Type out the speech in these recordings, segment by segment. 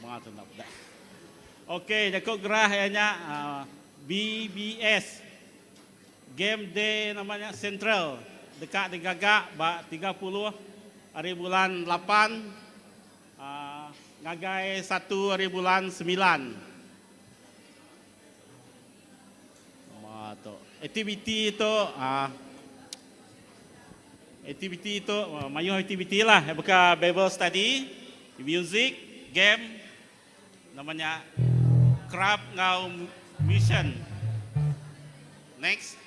Nama tu enda peda. Okey jaku gerah iya nya BBS Game Day nama nya Central deka digaga ba 30 hari bulan lapan ngagai satu hari bulan semilan. Nama tu aktiviti tu aktiviti tu mayuh aktiviti lah baka bible study, music, game nama nya craft enggau mission. Next.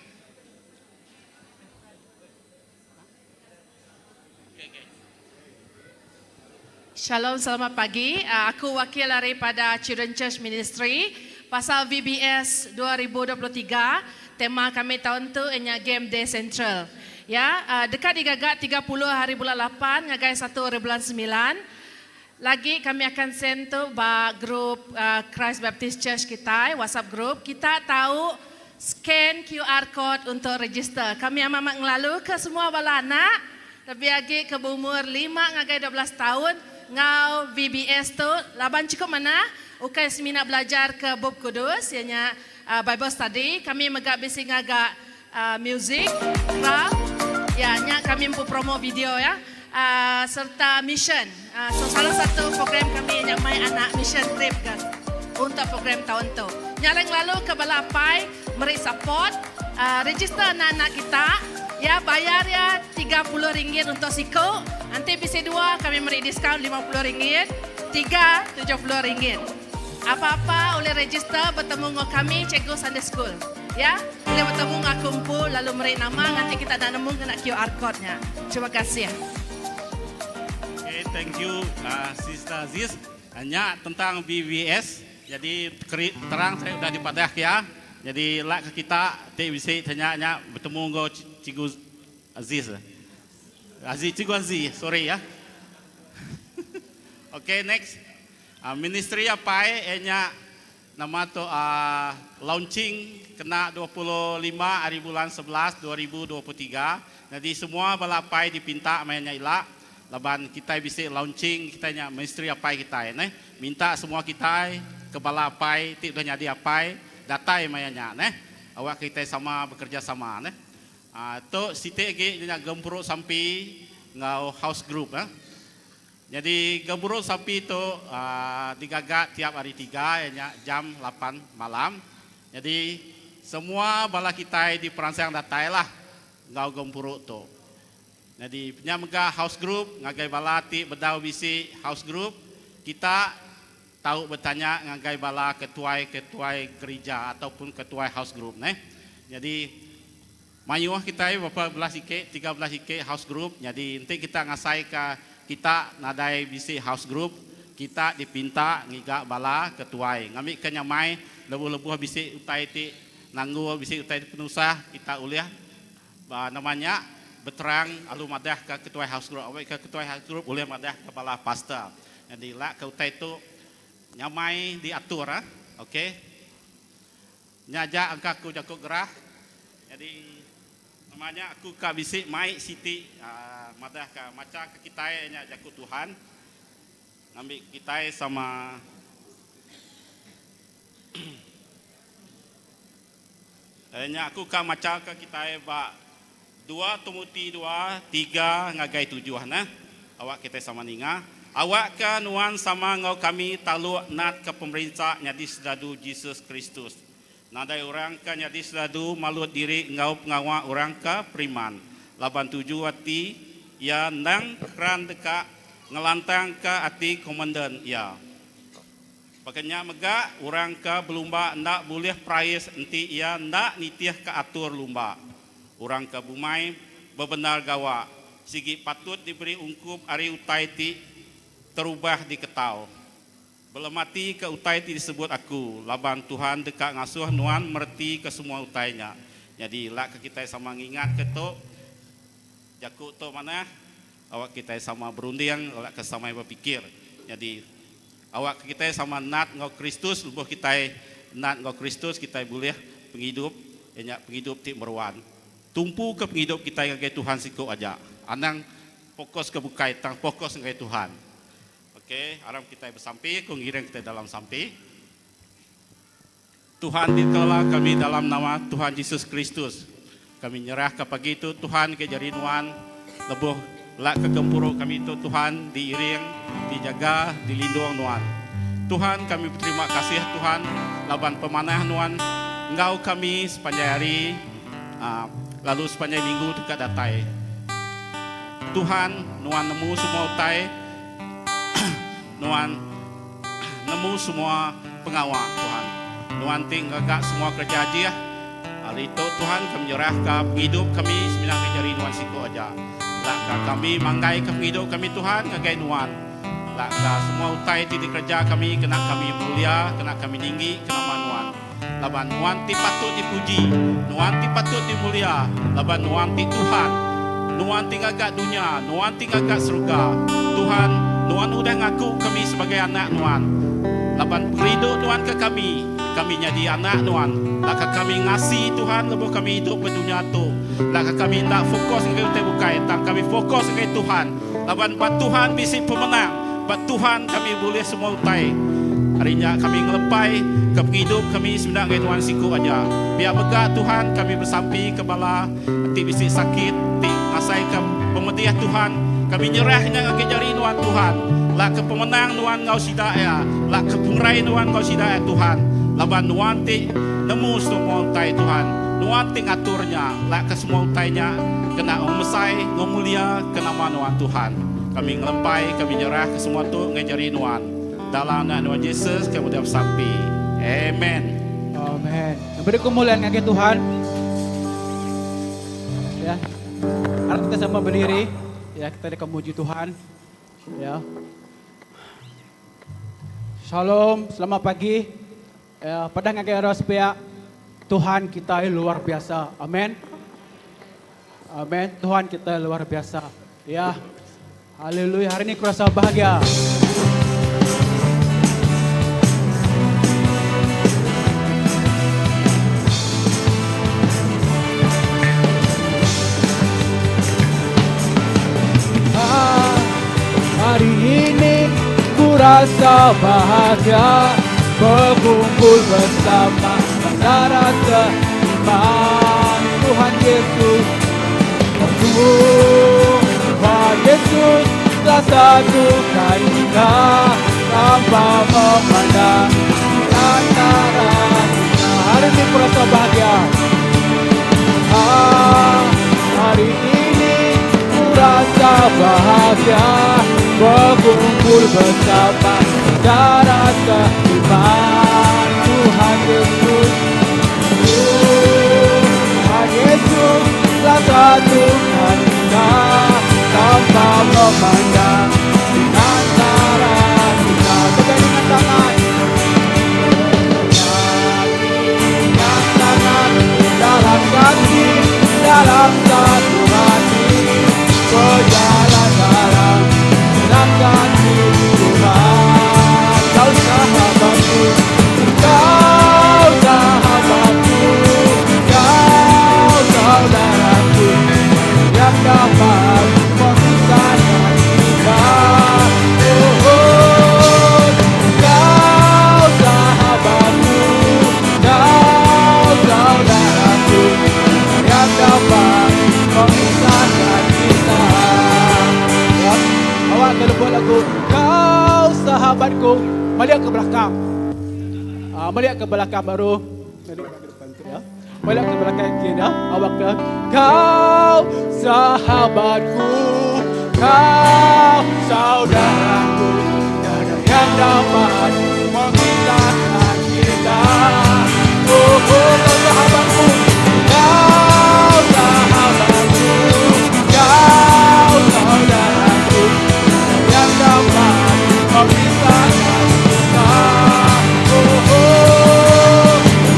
Shalom selamat pagi. Aku wakil aripada Children Church Ministry pasal VBS 2023 tema kami taun tu inya Game Day Central. Ya deka digaga 30 hari bulan lapan ngagai satu hari bulan semilan. Lagi kami akan send tu ba group Christ Baptist Church kitai WhatsApp group kita tau scan QR code untuk register. Kami amat amat ngelalu ke semua bala anak lebih agi ke beumur lima ngagai 12 taun enggau VBS tu laban chukup manah ukai semina belajar ke Bup Kudus iya nya Bible study kami mega bisi ngaga Music, craft, ya nya kami empu promo video ya serta mission. So salah satu program kami nya mai anak mission trip ke untuk program taun tu. Nya alai ngelalu ke bala apai meri support register anak-anak kita ya bayar ya 30 ringgit untuk siku enti bisi dua kami meri diskaun 50 ringgit, tiga 70 ringgit. Apa-apa ulih register betemu enggau kami cikgu Sunday School. Ya, ulih betemu enggau aku empu lalu meri nama nganti kita enda nemu ngena QR code nya. Terima kasih. Okay, thank you Sister Aziz. Nya tentang BVS. Jadi terang saya udah dipadah ke iya. Jadi lak ke kita ti bisi tanya nya betemu enggau Cikgu Aziz. Aziz, Cikgu Aziz, sorry ya. Okay, next. Ministri apai iya nya nama tu launching kena 25 hari bulan 11 2023. Nyadi semua bala apai dipinta maya nya ila laban kitai bisi launching kitai nya ministri apai kitai neh. Minta semua kitai ke bala apai ti udah nyadi apai datai maya nya neh. Awak kitai sama bekerjasama neh. Tu siti agi nya gempuru sampi enggau house group. Nyadi gempuru sampi tu digaga tiap hari tiga iya nya jam lapan malam. Nyadi semua bala kitai diperansang datai lah enggau gempuru tu. Nyadi nya mega house group ngagai bala ti bedau bisi house group kita tau betanya ngagai bala ketuai-ketuai gerija ataupun ketuai house group neh. Nyadi Mayuh kitai berapa belas ike, 13 ike house group nyadi enti kita ngasaika kita nadai bisi house group, kita dipinta ngiga bala ketuai ngambika nyamai lebuh-lebuh bisi utai ti nanggul, bisi utai ti penusah kita ulih nama nya beterang lalu madahka ketuai house group awakka ketuai house group ulih madahka bala pastor. Nyadi ila ke utai tu nyamai diatur ok. Nya aja angka aku jaku gerah. Nyadi nama nya aku ka bisi mai siti madah ka macha ke kitai nya jaku Tuhan ngambi kitai sama nya aku ka macha ke kitai ba dua Timoti dua tiga ngagai tujuh neh awak kitai sama ninga. Awakka nuan sama enggau kami taluk natka pemerinsa nyadi sedadu Jesus Kristus. Nadai orang ke nyadi sedadu malut diri enggau pengawa orang ke periman, laban tuju ati iya endang keran deka ngelantangka ati komandan iya. Baka nya mega, orang ke belumba enda bulih perais enti iya enda nitihka atur lumba. Orang ke bumai bebendar gawa sigi patut diberi ungkup ari utai ti terubah diketau. Belemati ke utai ti disebut aku, laban Tuhan deka ngasuh nuan mereti ke semua utai nya. Nyadi ila ke kitai sama ngingat ke tu, jaku tu manah, awak kitai sama berunding, ila ke sama bepikir. Nyadi awak ke kitai sama nat enggau Kristus, lebuh kitai nat enggau Kristus kitai bulih pengidup, iya nya pengidup ti meruan. Tumpu ke pengidup kitai ngagai Tuhan siku aja. Anang fokus ke bukai tang fokus ngagai Tuhan. Ok. Okey, aram kitai besampi, ku ngiring kitai dalam sampi. Tuhan dikelela kami dalam nama Tuhan Jesus Kristus. Kami nyerahka pagi tu Tuhan ke jari nuan lebuh lak ke gempuru kami tu Tuhan diiring, dijaga, dilindung nuan. Tuhan kami beterima kasih Tuhan laban pemanah nuan enggau kami sepanjai hari lalu sepanjai minggu deka datai. Tuhan nuan nemu semua utai nuan nemu semua pengawa Tuhan. Nuan ti ngaga semua kereja ajih. Ari tu Tuhan kami nyerahka pengidup kami semina ngagai jari nuan siku aja. Laka kami manggaika pengidup kami Tuhan ngagai nuan. Laka semua utai ti dikereja kami kena kami mulia, kena kami ninggi ke nama nuan. Laban nuan ti patut dipuji, nuan ti patut dimulia, laban nuan ti Tuhan. Nuan ti ngaga dunya, nuan ti ngaga serega. Tuhan, nuan udah ngaku kami sebagai anak nuan. Laban pengerindu nuan ke kami, kami nyadi anak nuan. Laka kami ngasi Tuhan lebuh kami idup ba dunya tu. Laka kami enda fokus ngagai utai bukai, tang kami fokus ngagai Tuhan. Laban ba Tuhan bisi pemenang, ba Tuhan kami bulih semua utai. Ari nya kami ngelepai ke pengidup kami semina ngagai Nuan siku aja. Pia mega Tuhan kami besampi ke bala ti bisi sakit ti ngasaika pemedih Tuhan, kami nyerah nya ngagai jari Nuan Tuhan. Lak ke pemenang Nuan enggau sida iya, lak ke pengerai Nuan enggau sida iya Tuhan. Laban Nuan ti nemu semua utai Tuhan, Nuan ti ngatur nya, lak ke semua utai nya kena ngemesai enggau mulia ke nama Nuan Tuhan. Kami ngelempai, kami nyerah ke semua tu ngagai jari Nuan. Dalam anak Nuan Jesus kami udah besampi. Amen. Amen. Beri kemuliaan ngagai Tuhan. Ya. Harap kita sama berdiri. Ya, kita deka muji Tuhan. Ya. Shalom, selamat pagi. Ya, padah ngagai orang sepiak Tuhan kita luar biasa. Amen. Amen. Tuhan kita luar biasa. Ya. Haleluya. Hari ini kurasa bahagia. Ah, hari ini ku rasa bahagia berkumpul bersama saudara seiman Tuhan Yesus. Tuhan Yesus telah satukan kita tanpa memandang antara kita. Hari ini ku rasa bahagia. Ah, hari ini ku rasa bahagia berkumpul bersama saudara seiman Tuhan Yesus. Tuhan Yesus telah satukan kita tanpa memandang di antara kita. Bergandengan tangan. Bergandengan tangan dalam kasih, dalam satu hati, berjalan dalam dalam kasih Tuhan. Kau sahabatku, kau sahabatku, kau saudaraku yang dapat memisahkan kita. Oh, oh, kau sahabatku, kau saudaraku yang dapat memisahkan kita. Ya, awak kalau buat lagu Kau Sahabatku, melihat ke belakang. Ah, melihat ke belakang baru. Melihat ke depan tu ya. Melihat ke belakang kiri ya. Awak ke Kau sahabatku, kau saudaraku, tiada yang dapat memisahkan kita. Oh, oh, kau sahabatku, kau sahabatku, kau saudaraku, yang dapat memisahkan kita. Oh, oh,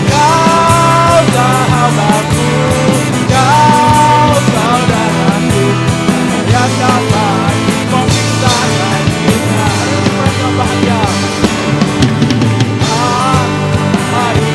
kau sahabatku, kau saudaraku, yang dapat memisahkan kita. Hari ini merasa bahagia. Ah, hari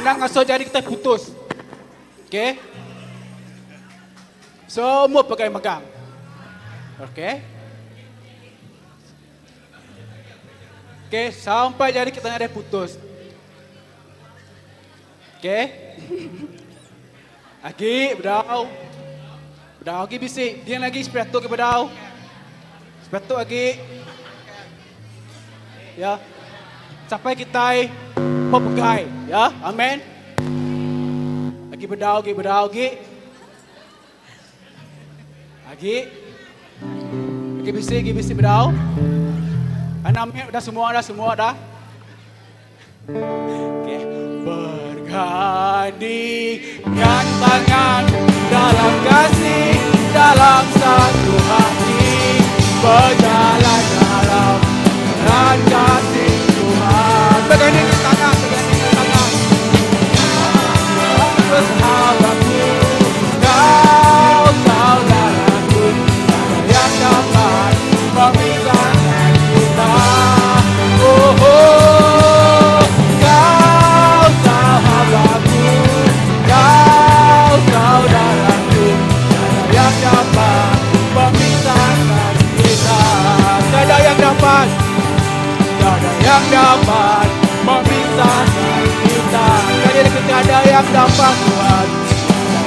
Anang ngasuh jari kita putus. Okay. Semua pegai megang. Okay. Okay, sampai jari kita nadai putus. Okay. Agi bedau. Bedau agi bisi. Dia lagi sepatu ke bedau. Sepatu agi. Ya. Sampai kitai bepegai. Ya. Amen. Agi bedau, agi bedau, agi. Agi. Agi bisi, agi bisi bedau. Anam dah semua dah, semua dah. Okay. Bergandingan tangan dalam kasih, dalam satu hati, berjalan dalam terang kasih Tuhan. Bergandingan tangan, bergandingan tangan. Bersahabatku, kau saudaraku, tiada yang dapat memisahkan kita. Oh, oh, kau sahabatku, kau saudaraku, tiada yang dapat memisahkan kita. Tiada yang dapat, tiada yang dapat memisahkan kita. Sekali lagi tiada yang dapat Tuhan,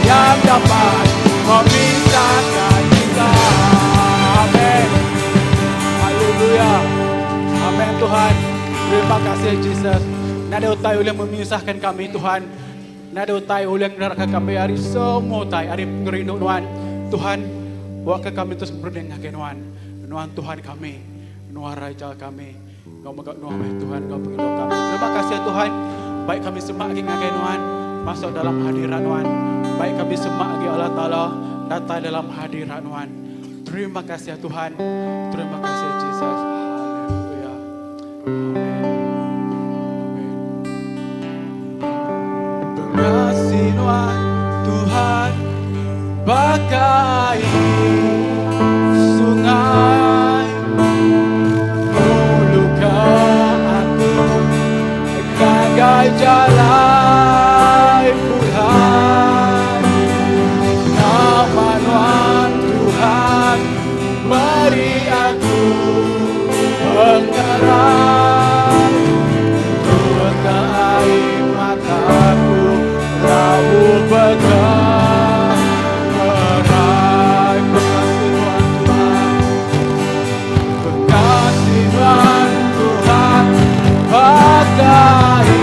tiada yang dapat memisahkan kita. Amin. Haleluya. Amin Tuhan. Terima kasih Jesus. Nadai utai ulih memisahkan kami Tuhan. Nadai utai ulih ngeraraka kami ari semua utai ari pengerindu Nuan. Tuhan, awakka kami terus merening ngagai Nuan. Nuan Tuhan kami, Nuan Raja kami. Enggau mega Nuan meh Tuhan enggau pengidup kami. Terima kasih Tuhan. Baik kami semak agi ngagai Nuan, masuk dalam hadirat Nuan. Baik kami semak agi Allah Taala datai dalam hadirat Nuan. Terima kasih Tuhan. Terima kasih Jesus. Haleluya. Amin. Amin. Pengasih Nuan Tuhan bagai sungai Nguluka aku ngagai jalai pulai Nama Nuan Tuhan meri aku pengerai Turunka ai mataku lalu bekerai Pengasih Nuan Tuhan Pengasih Nuan Tuhan bagai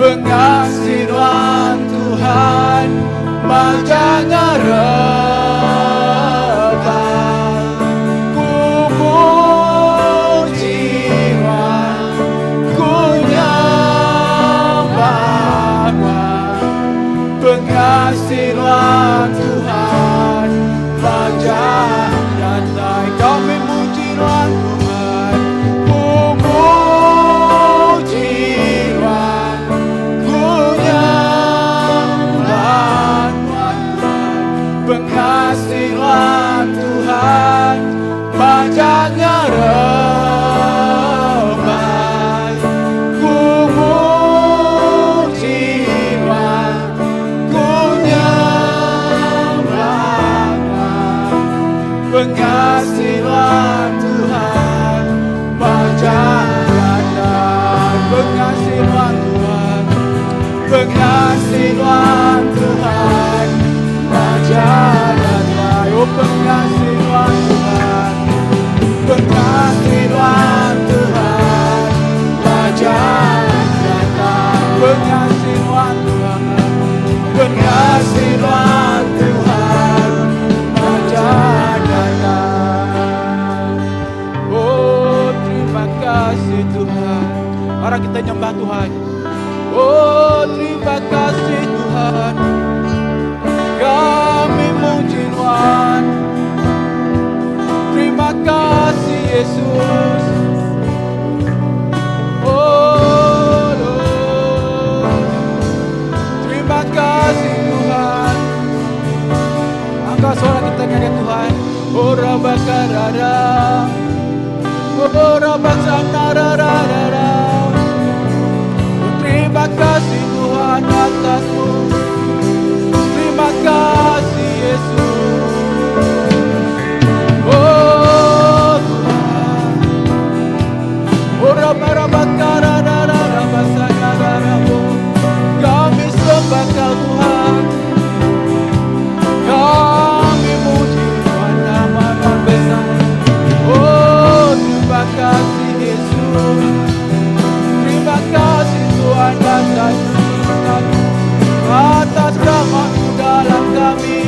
Pengasih nuan Tuhan Majak ngerebai Ku muji nuan Ku nyembah nuan Pengasih nuan Tuhan Majak datai Kami muji nuan Tuhan Ku muji nuan Ku nyembah nuan Tuhan Pengasih nuan Tuhan Majak ngerebai Ku muji nuan Ku nyembah nuan Pengasih nuan Tuhan Majak datai Pengasih nuan Tuhan Pengasih nuan Tuhan Majak datai Oh pengasih nuan Tuhan Pengasih nuan Tuhan Majak datai Pengasih nuan Tuhan Pengasih nuan Tuhan Majak datai Oh terima kasih Tuhan Mari kita nyembah Tuhan Oh terima kasih Tuhan Kami muji Tuhan Terima kasih Yesus Oh Lord Terima kasih Tuhan Angkat suara kita kepada Tuhan Oh Rabakarara Oh Rabasanararara Oh, Terima kasih Tuhan atasmu Terima kasih Yesus Oh Tuhan Oh Rabakarara Kami sembah kau Tuhan Kami muji Tuhan nama Tuhan besar Oh terima kasih Yesus Terima kasih Tuhan atas atas rahmatmu dalam kami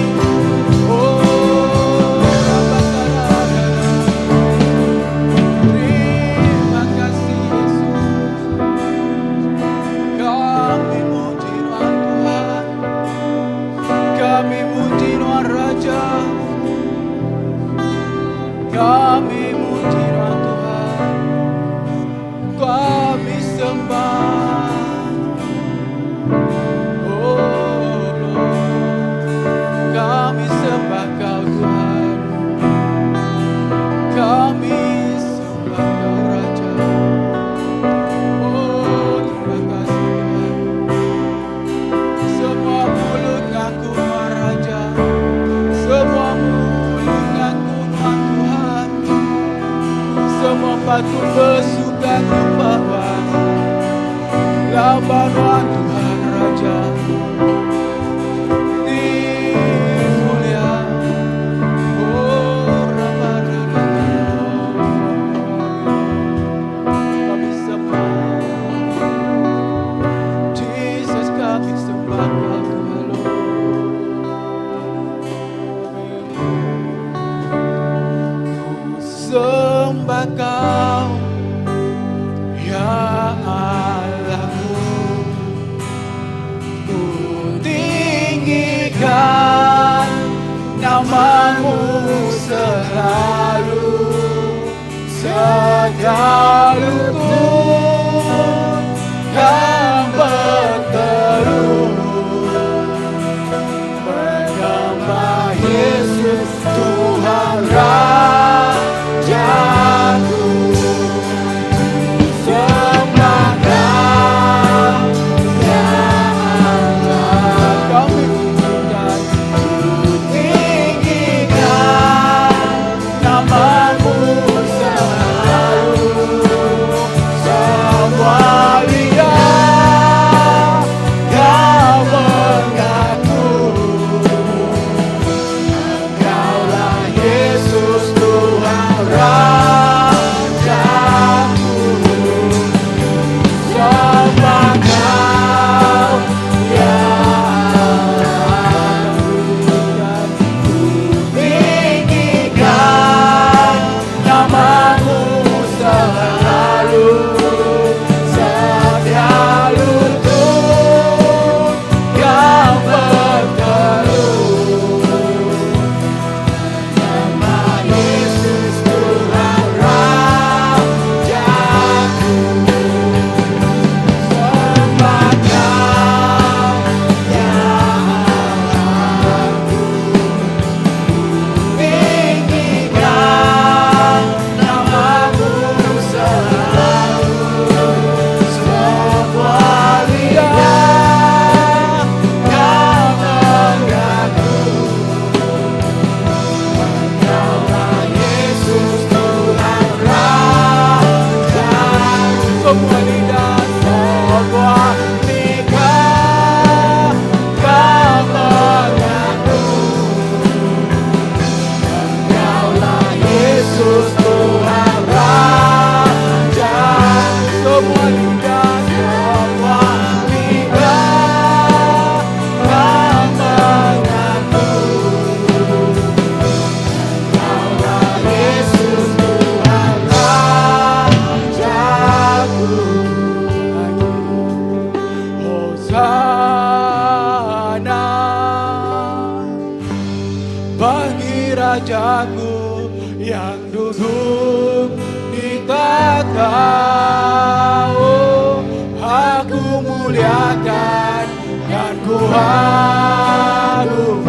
Oh Rabakarara Terima kasih Yesus Kami muji Tuhan Tuhan Kami muji Tuhan Raja Kami muji Tuhan Tuhan Kami sembah Oh Lord Kami sembah Kau Tuhan Kami sembah Kau Raja Oh terima kasih Tuhan Semua mulut ngaku Tuhan Raja Semua mulut ngaku Tuhan Tuhan Semua patut bersuka nyembah Tuhan Laban Tuhan Raja Di mulia Oh Rabarara Kami sembah Jesus kami sembah kau Tuhan Lord. Ku sembah kau Ya Allahku Ku tinggikan namamu selalu Segala lutut kan berteru Menyembah Yesus Tuhan Rajaku Sembah kau Ya Allah Kami tinggikan Ku tinggikan Namamu selalu. Rajaku yang duduk di takhta. Oh, aku muliakan dan ku agungkan.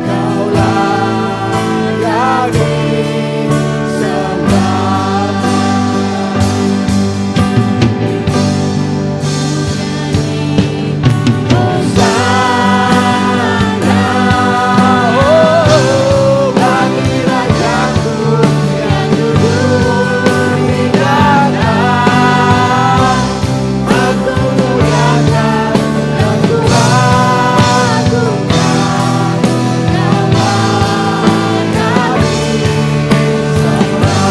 Kau layak disembah. Hosana, oh, bagi Rajaku yang duduk di takhta. Aku muliakan dan ku agungkan. Kau layak disembah.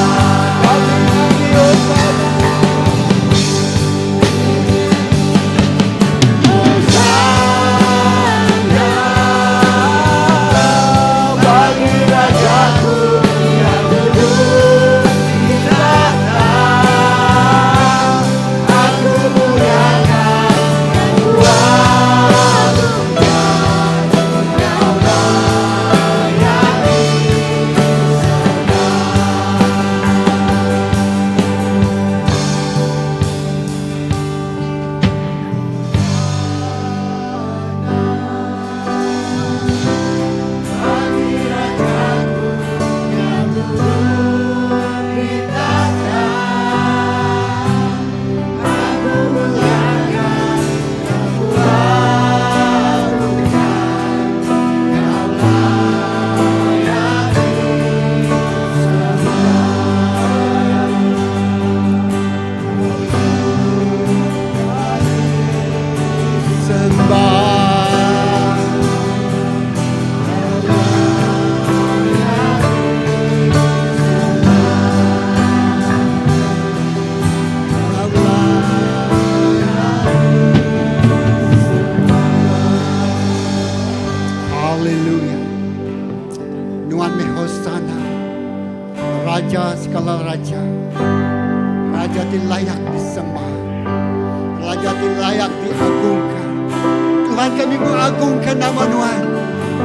Bagi Hosana. Hosana bagi Rajaku yang duduk di takhta. Aku muliakan dan ku agungkan. Kau layak disembah. Bagi Rajaku yang duduk di takhta. Aku muliakan dan ku agungkan. Kau layak disembah. Sembah. Haleluya. Nuan meh Hosana. Raja segala raja. Raja ti layak disembah. Raja ti layak diagungkan. Tuhan kami mengagungkan nama Nuan.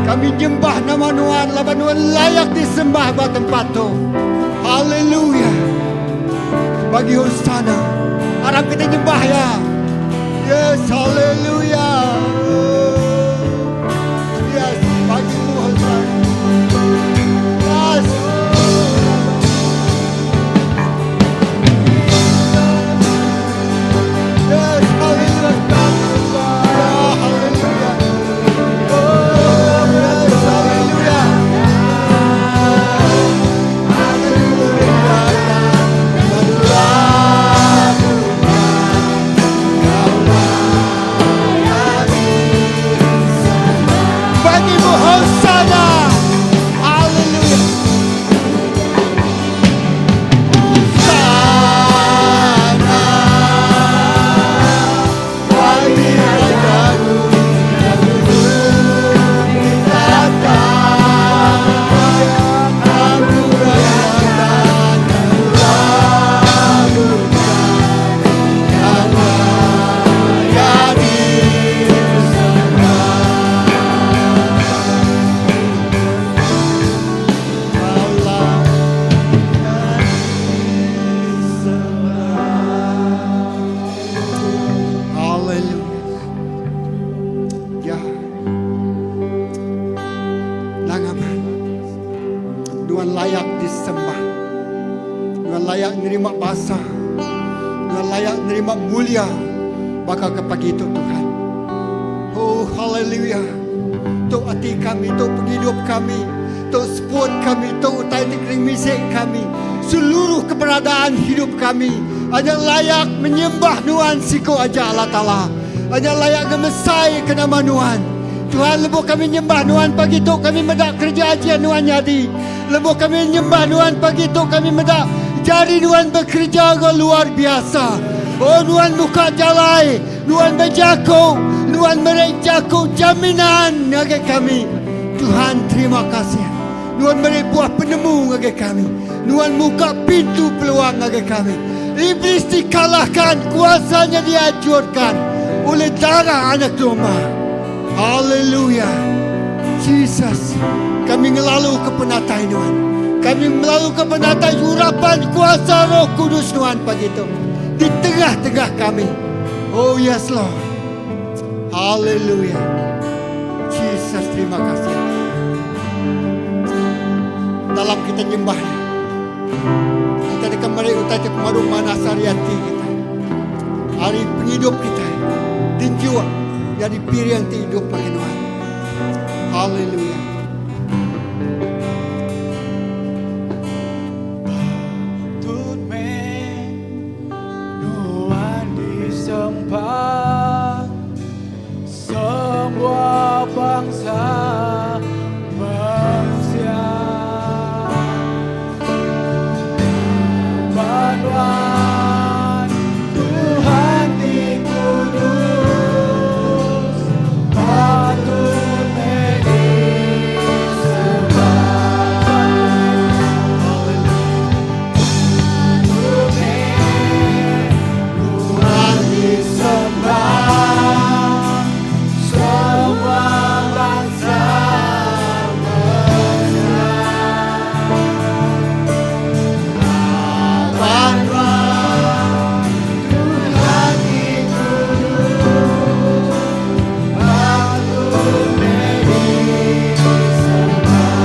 Kami nyembah nama Nuan. Laban Nuan layak disembah ba tempat tu. Haleluya. Bagi Hosana. Harap kita nyembah ya. Yes, haleluya. Yes, bagimu Hosana. Yes. Yes, haleluya. Ya, haleluya. Oh, yes, haleluya. Haleluya. Dan Kau layak Bagimu Hosana. Haleluya. Hosana. Bagi Rajaku yang duduk di takhta. Aku muliakan dan ku agungkan. Kau layak disembah. Kau layak disembah. Haleluya. Ya. Nangaman. Nuan layak disembah. Nuan layak nerima basa. Nuan layak nerima mulia. Bakal ke pagi itu Tuhan. Oh haleluya. Tu ati kami, tu penghidup kami, tu seput kami, tu utai ti kering misik kami. Seluruh keberadaan hidup kami hanya layak menyembah Nuan siko aja Allah Ta'ala. Hanya layak gemesai ke nama Nuan. Tuhan lebuh kami nyembah Nuan pagi tu kami medak kerja aja Nuan nyadi. Lebuh kami nyembah Nuan pagi tu kami medak jari Nuan bekerja ke luar biasa. Oh Nuan buka jalai, Nuan berjaku, Nuan meri jaku jaminan ngagai kami. Tuhan terima kasih. Nuan meri buah penemu ngagai kami. Nuan buka pintu peluang ngagai kami. Iblis dikalahkan, kuasanya dihancurkan oleh darah anak domba. Haleluya. Jesus, kami ngelalu ke penatai Nuan. Kami ngelalu ke penatai urapan kuasa Roh Kudus Nuan pagi tu di tengah-tengah kami. Oh yes Lord. Hallelujah. Jesus terima kasih. Dalam kita nyembah kita deka meri utai ti pemadu manah sehari ati kita. Ari pengidup kita dijuak jadi piring ti idup bagi Nuan. Hallelujah. Patut meh Nuan disembah Semua bangsa mensia. Laban Nuan Tuhan ti kudus, patut meh disembah. Patut meh Nuan disembah semua bangsa mensia. Laban Nuan Tuhan ti kudus, patut meh disembah.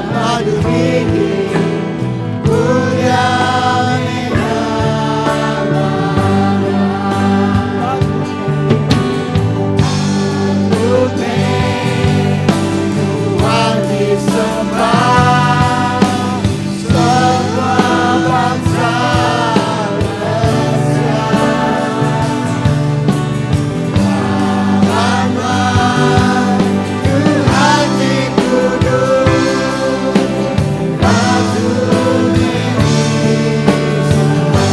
Pemadu tinggi mulia nama Patut meh Tuhan disembah semua bangsa manusia. Laban Tuhan ti kudus, patut meh disembah.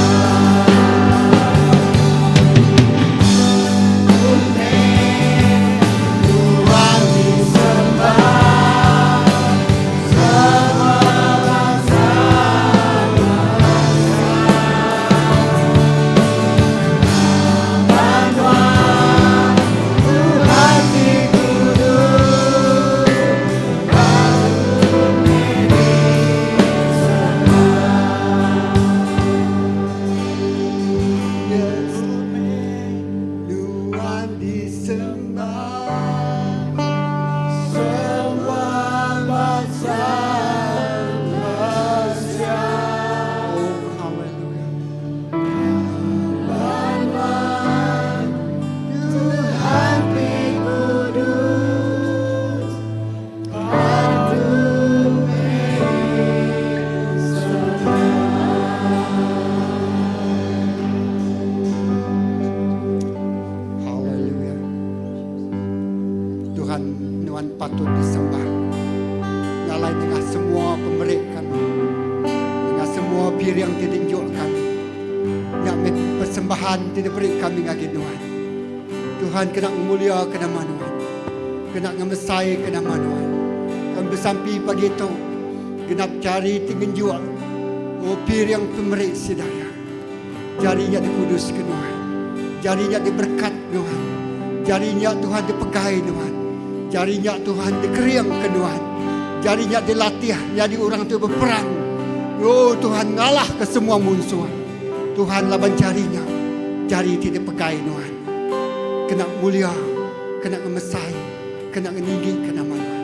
Tuhan disembah semua bangsa manusia. Laban Tuhan ti kudus, patut meh disembah. Yes. Tuhan disembah Semua bangsa manusia. Oh hallelujah. Laban Tuhan ti kudus, patut meh disembah. Hallelujah. Tuhan Nuan patut disembah. Ngalai tengah semua pemeri kami. Tengah semua piring ti diunjuk kami. Nya meh persembahan ti diberi kami ngagai Nuan. Tuhan kena mulia ke nama Nuan. Kena ngemesai ke nama Nuan. Kami besampi pagi tu. Genap jari ti ngenjuk. Oh piring pemeri sidaya. Jarinya dikudus ke Nuan. Jarinya diberkat Nuan. Jarinya Tuhan dipegai Nuan. Jarinya Tuhan dikering ke Nuan. Jarinya dilatih jadi orang tu berperang. Oh Tuhan ngalah ke semua musuh. Tuhan laban jarinya. Jari ti dipegai Nuan. Kena mulia, kena ngemesai, kena ngeninggi ke nama Tuhan.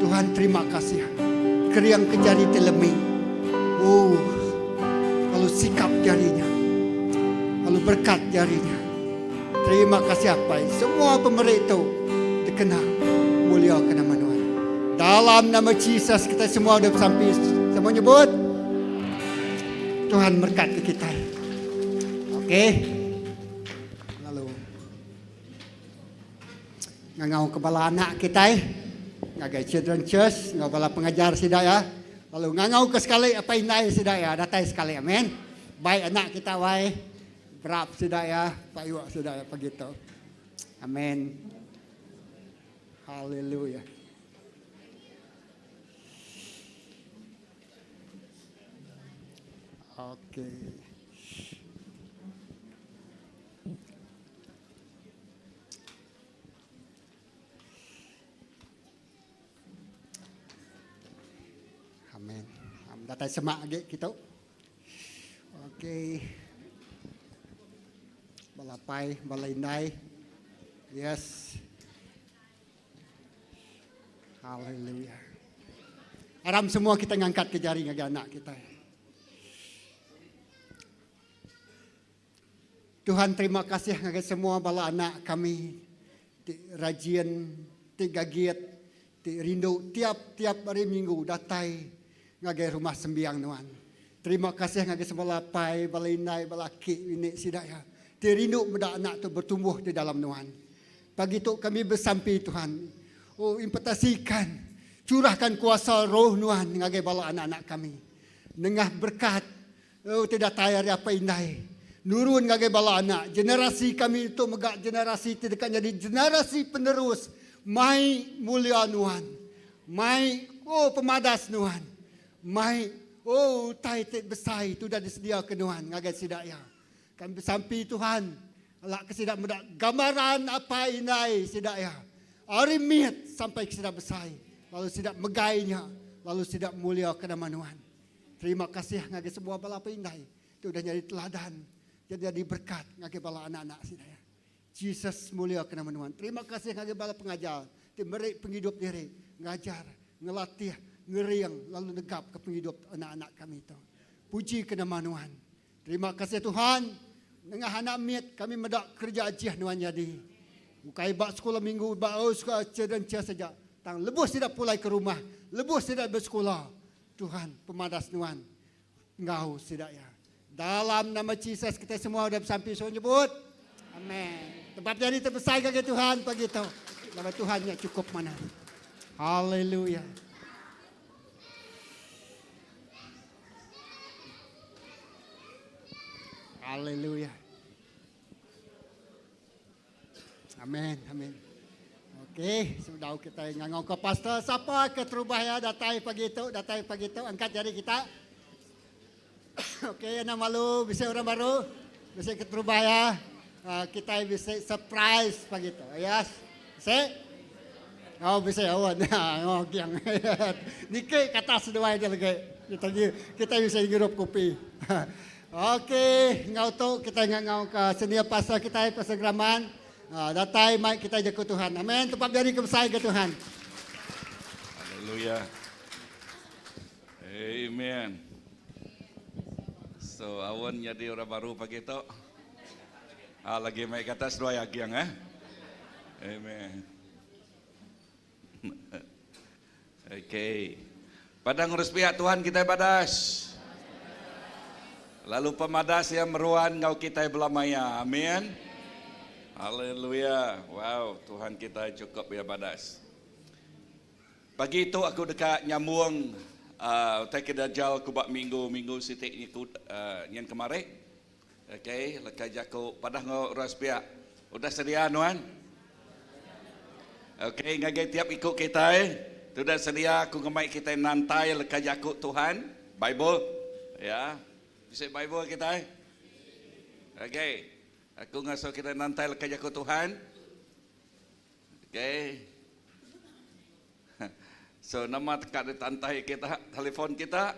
Tuhan terima kasih. Keriang ke jari ti lemi. Oh, lalu sikap jarinya. Lalu berkat jarinya. Terima kasih apai. Semua pemeri itu dikena mulia ke nama Tuhan. Dalam nama Jesus kita semua udah sampai semua nyebut Tuhan berkat ke kita. Okey. Lalu ngangau ke bala anak kita ngagai Children Church ngau bala pengajar sida ya. Lalu ngangau ke sekali apai indai sida iya datai sekali. Amen. Bai anak kita wai berap sida iya payuk sida iya pagi tu. Amen. Haleluya. Okey. Amen. Datai semak agi kitu. Okey. Bala apai, bala indai. Yes. Haleluya. Aram semua kita ngangkat ke jari ngagai anak kita. Tuhan terima kasih ngagai semua bala anak kami ti rajin, ti gagit, ti rindu tiap-tiap hari minggu datai ngagai rumah sembiang nuan. Terima kasih ngagai semua bala apai, bala indai, bala aki ini sida iya ti rindu meda anak tu bertumbuh di dalam nuan. Pagi tu kami besampi Tuhan, oh impetasikan, curahkan kuasa roh nuan ngagai bala anak-anak kami. Nengah berkat Oh ti datai ari apai indai nurun ngagai bala anak generasi kami tu mega generasi ti deka nyadi generasi penerus mai mulia nuan mai oh pemadas nuan mai oh utai ti besai ti udah disediaka nuan ngagai sida iya. Kami besampi Tuhan alak ke sida meda gambaran apai indai sida iya ari mit sampai ke sida besai lalu sida megai nya lalu sida mulia ke nama nuan. Terima kasih ngagai semua bala apai indai ti udah nyadi teladan jadi nyadi berkat ngagai bala anak-anak sida iya. Jesus mulia ke nama nuan. Terima kasih ngagai bala pengajar ti meri pengidup diri ngajar, ngelatih, ngering lalu negap ke pengidup anak-anak kami tu. Puji ke nama nuan. Terima kasih Tuhan nengah anak mit kami meda kereja ajih nuan nyadi. Ukai ba sekula minggu ba oh sekula children church aja tang lebuh sida pulai ke rumah, lebuh sida besekula Tuhan pemadas nuan enggau sida iya. Dalam nama Jesus kitai semua udah besampi suah nyebut. Amen. Tempat jari terbesar ngagai Tuhan pagi tu. Laban Tuhan nya cukup manah. Haleluya. Haleluya. Amen, amen. Okey, sebedau kita ngangau ke pastor, siapa ke terubah ya datai pagi tu, datai pagi tu, angkat jari kita. Okey, anak malu, bisa orang baru, bisa ke terubah ya. Uh, kita bisa surprise pagi tu. Yes. Bisa? Oh, bisa awan. Oh, giang. Nike kata seduai dia lagi. Kita kita bisa ngirup kopi. Okey, enggau tu kitai ngangau ka senior pastor kitai, Pastor Graman, datai mai kitai jaku Tuhan. Amen. Tepap jari ke besai ke Tuhan. Haleluya. Amen. So awan nyadi orang baru pagi tu. Ah lagi mai kata seduai agiang eh. Amen. Okey. Padang ngurus pihak Tuhan kitai badas. Lalu pemadas iya meruan enggau kitai belama iya. Amin. Haleluya. Wow, Tuhan kitai cukup iya badas. Pagi tu aku deka nyambung uh, utai ke dajal ku ba minggu-minggu siti nyiku uh, nyin kemari. Okey, leka jaku padah enggau orang sepiak. Udah sedia nuan? Okey, ngagai tiap iku kitai, tu udah sedia aku ngemai kitai nantai leka jaku Tuhan, Bible. Ya. Bisi Bible kitai? Okey. Aku ngasuh kitai nantai leka jaku Tuhan. Okey. So nama teka ditantai kita, telefon kita,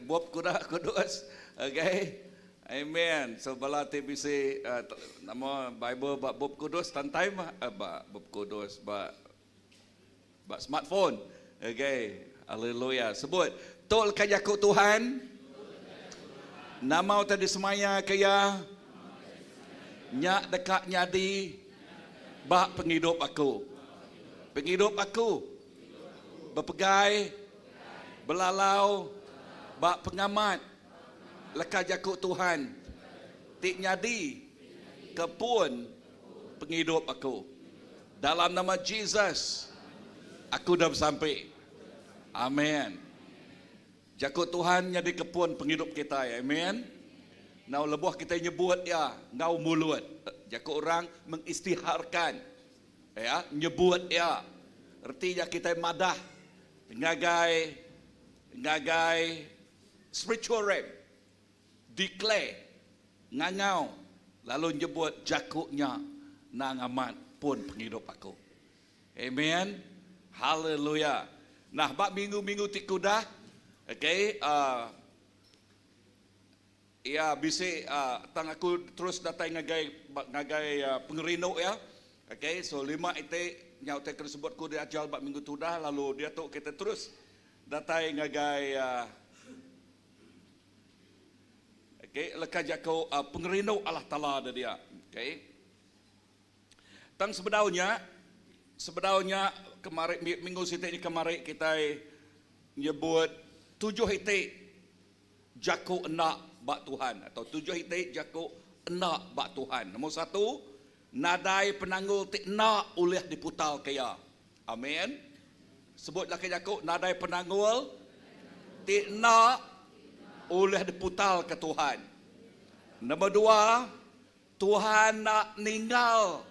bup kuda kudus. Okay. Amen. So bala ti bisi uh, nama Bible ba bup kudus tantai mah uh, ba bup kudus ba ba smartphone. Okay. Haleluya. Sebut, tu leka jaku Tuhan. Nama utai disemaya ke iya nya deka nyadi ba pengidup aku. Pengidup aku bepegai belalau ba pengamat leka jaku Tuhan ti nyadi ke pun pengidup aku. Dalam nama Jesus, aku udah besampi. Amen. Jaku Tuhan nyadi kepun pengidup kitai. Amen. Enggau lebuh kitai nyebut iya enggau mulut. Jaku orang mengistiharkan. Ya, nyebut iya. Reti nya kitai madah ngagai ngagai spiritual realm. Declare, ngangau lalu nyebut jaku nya nang amat pun pengidup aku. Amen. Haleluya. Nah, ba minggu-minggu ti ke udah, okay, uh, iya bisi uh, tang aku terus datai ngagai ngagai uh, pengerindu ya. Okay, so lima iti nya utai ke disebut ku diajar ba minggu tu udah lalu diatu kita terus datai ngagai uh, Okay, leka jaku uh, pengerindu Allah Taala da dia. Okay. Tang sebedau nya, sebedau nya kemari minggu siti ni kemari kitai nyebut tujuh iti jaku enda ba Tuhan atau tujuh iti jaku enda ba Tuhan. Nombor satu, nadai penanggul ti enda ulih diputarka iya. Amin. Sebut laki jaku nadai penanggul ti enda ulih diputarka Tuhan. Nombor dua, Tuhan enda ninggal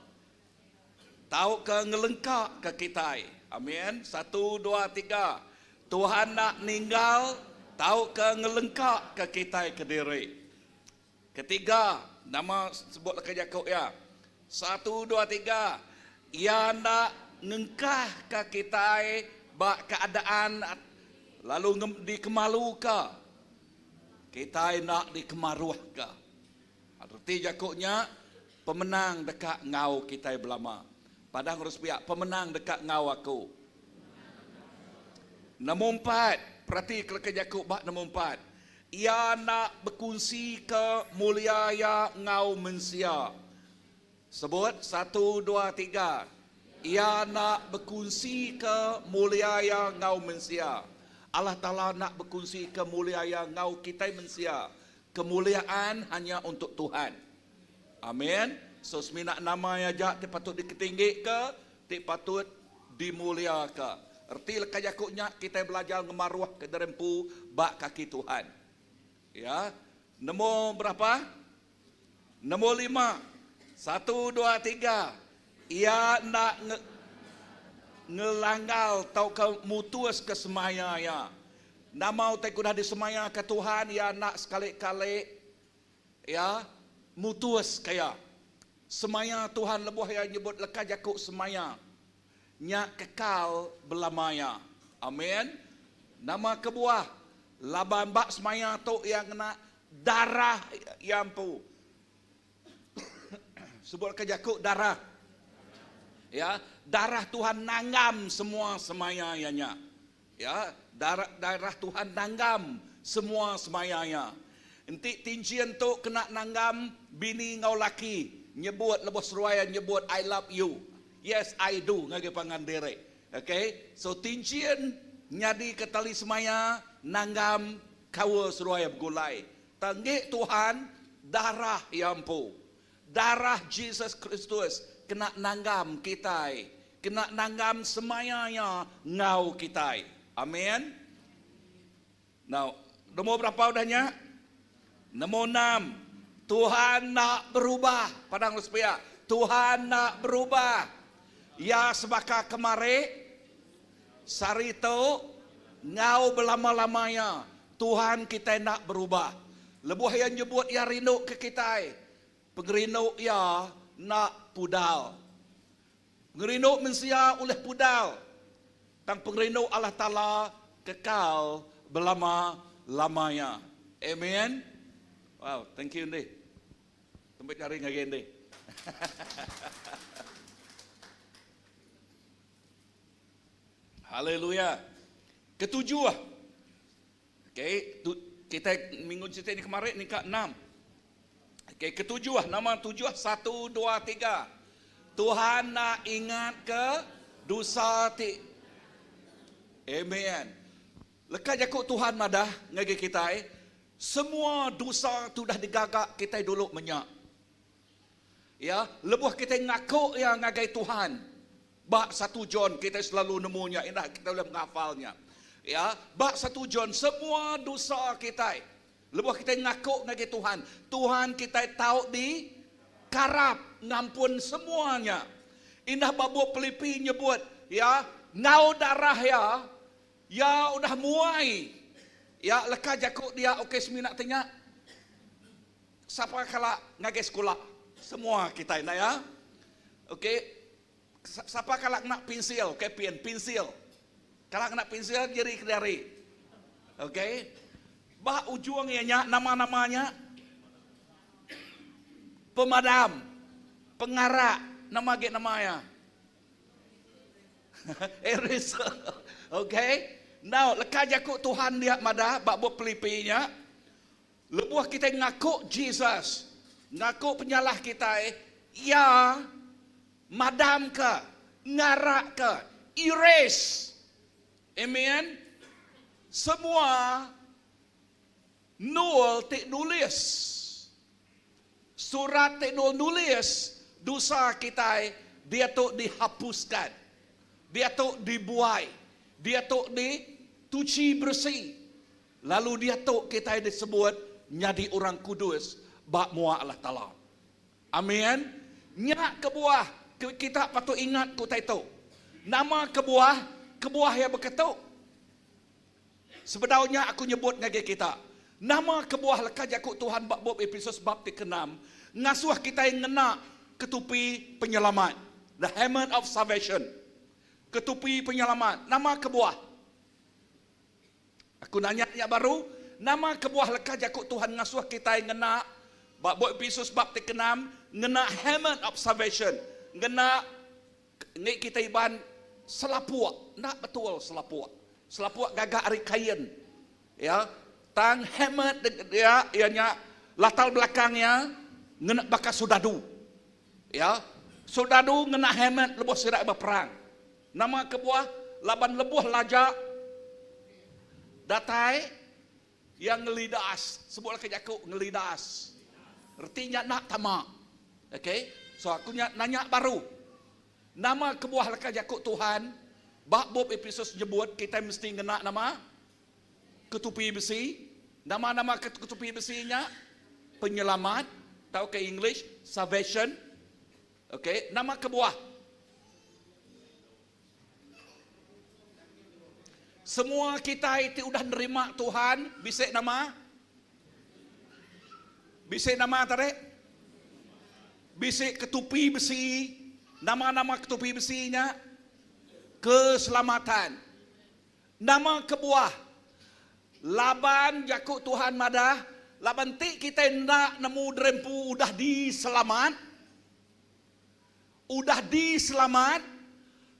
tauka ngelengkaka kitai. Amin. Satu, dua, tiga. Tuhan enda ninggal tauka ngelengkaka kitai kediri. Ketiga, nama sebut leka jaku iya? Satu, dua, tiga. Iya enda ngengkahka kitai ba keadaan lalu dikemaluka. Kitai enda dikemaruhka. Reti jaku nya, pemenang deka enggau kitai belama. Padah ngurus piak, pemenang deka enggau aku. Nombor empat, perati ke leka jaku ba nombor empat. Iya enda bekunsika mulia iya enggau mensia. Sebut, satu, dua, tiga. Iya enda bekunsika mulia iya enggau mensia. Allah Taala enda bekunsika mulia iya enggau kitai mensia. Kemuliaan hanya untuk Tuhan. Amin. So semina nama iya aja ti patut diketinggika, ti patut dimuliaka. Reti leka jaku nya kitai belajar ngemaruhka diri empu ba kaki Tuhan. Ya. Nemu berapa? Nemu lima. Satu, dua, tiga. Iya enda nge ngelanggal tauka mutuska semaya iya. Nama utai ke udah disemayaka Tuhan, iya enda sekali-kali iya mutuska iya. Semaya Tuhan lebuh iya nyebut leka jaku semaya, nya kekal belama iya. Amin. Nama kebuah? Laban ba semaya tu iya ngena darah iya empu. Sebut ke jaku darah. Ya, darah Tuhan nanggam semua semaya iya nya. Ya, darah darah Tuhan nanggam semua semaya iya. Enti tinchin tu kena nanggam bini enggau laki nyebut lebuh seruai iya nyebut I love you. Yes, I do ngagai pangan diri. Okay, so tinchin nyadika tali semaya nanggam kaul seruai iya begulai. Tang enggi Tuhan, darah Iya empu. Darah Jesus Kristus kena nanggam kitai, kena nanggam semaya Iya enggau kitai. Amin. Now, nombor berapa udah nya? Nombor enam, Tuhan enda berubah. Padang lu sepiak, Tuhan enda berubah. Iya sebaka kemari, sehari tu, enggau belama-lama iya. Tuhan kitai enda berubah. Lebuh Iya nyebut Iya rindu ke kitai, pengerindu Iya enda pudal. Pengerindu mensia ulih pudal, tang pengerindu Allah Taala kekal belama-lama iya. Amen. Wow, thank you Andy. Tempat jari ngagai Andy. Haleluya. Ketujuh. Okey, tu, kita minggu cerita ni kemarin ni ka enam. Okey, ketujuh, nama tujuh satu dua tiga. Tuhan nak ingat ke dosa ti Amen. Leka jaku Tuhan madah ngagai kitai, semua dosa tu dah digaga kitai dulu menya. Ya, lebuh kitai ngaku iya ngagai Tuhan, ba satu John kitai selalu nemu nya indah kitai ulih menghafal nya. Ya, ba satu John semua dosa kitai lebuh kitai ngaku ngagai Tuhan, Tuhan kitai tau di karap ngampun semua nya. Indah ba bup Pilipi nyebut, ya, enggau darah iya, iya udah muai ya leka jaku dia ukai semina ti nya. Sapa kala ngagai sekula? Semua kitai enda ya. Okey. Sapa kala ngena pinsil, okay, pin, pinsil. Kala ngena pinsil jeri ke diari. Okay. Ba ujung iya nya nama-nama nya pemadam, pengarak, nama agi nama iya? Eraser. Okay. Now, leka jaku Tuhan dia madah ba bup Pilipi nya, Lebuh kitai ngaku Jesus, ngaku penyalah kitai, Iya madamka, ngarakka, erase, amen, semua nul ti nulis, surat ti nul nulis dosa kitai diatu dihapuskan, diatu dibuai, diatu dituchi beresi. Lalu diatu kitai disebut nyadi orang kudus ba mua Allah Taala. Amin. Nya kebuah kita patut ingat ke utai tu. Nama kebuah? Kebuah iya beketu. Sebedau nya aku nyebut ngagai kita, nama kebuah leka jaku Tuhan ba bup Epesus bab ti keenam ngasuh kitai ngena ketupi penyelamat, the helmet of salvation. Ketupi penyelamat. Nama kebuah? Aku nanya nya baru, nama kebuah leka jaku Tuhan ngasuh kitai ngena ba Bup Epesus bab ti keenam ngena helmet of salvation, ngena enggi kitai Iban selapuk, enda betul selapuk. Selapuk gaga ari kain. Ya, tang helmet dia iya nya latar belakang iya ngena baka soldadu. Ya, soldadu ngena helmet lebuh sida beperang. Nama kebuah? Laban lebuh laja datai, iya ngelidas. Sebut leka jaku ngelidas. Reti nya enda tama. Okay. So aku nya nanya baru. Nama kebuah leka jaku Tuhan ba bup Epesus nyebut kitai mesti ngena nama? Ketupi besi. Nama-nama ketupi besi nya? Penyelamat tauka English salvation. Ok, nama kebuah? Semua kitai ti udah nerima Tuhan bisi nama? Bisi nama tadi? Bisi ketupi besi. Nama-nama ketupi besi nya? Keselamatan. Nama kebuah? Laban jaku Tuhan madah, laban enti kitai enda nemu derempu udah diselamat, udah diselamat,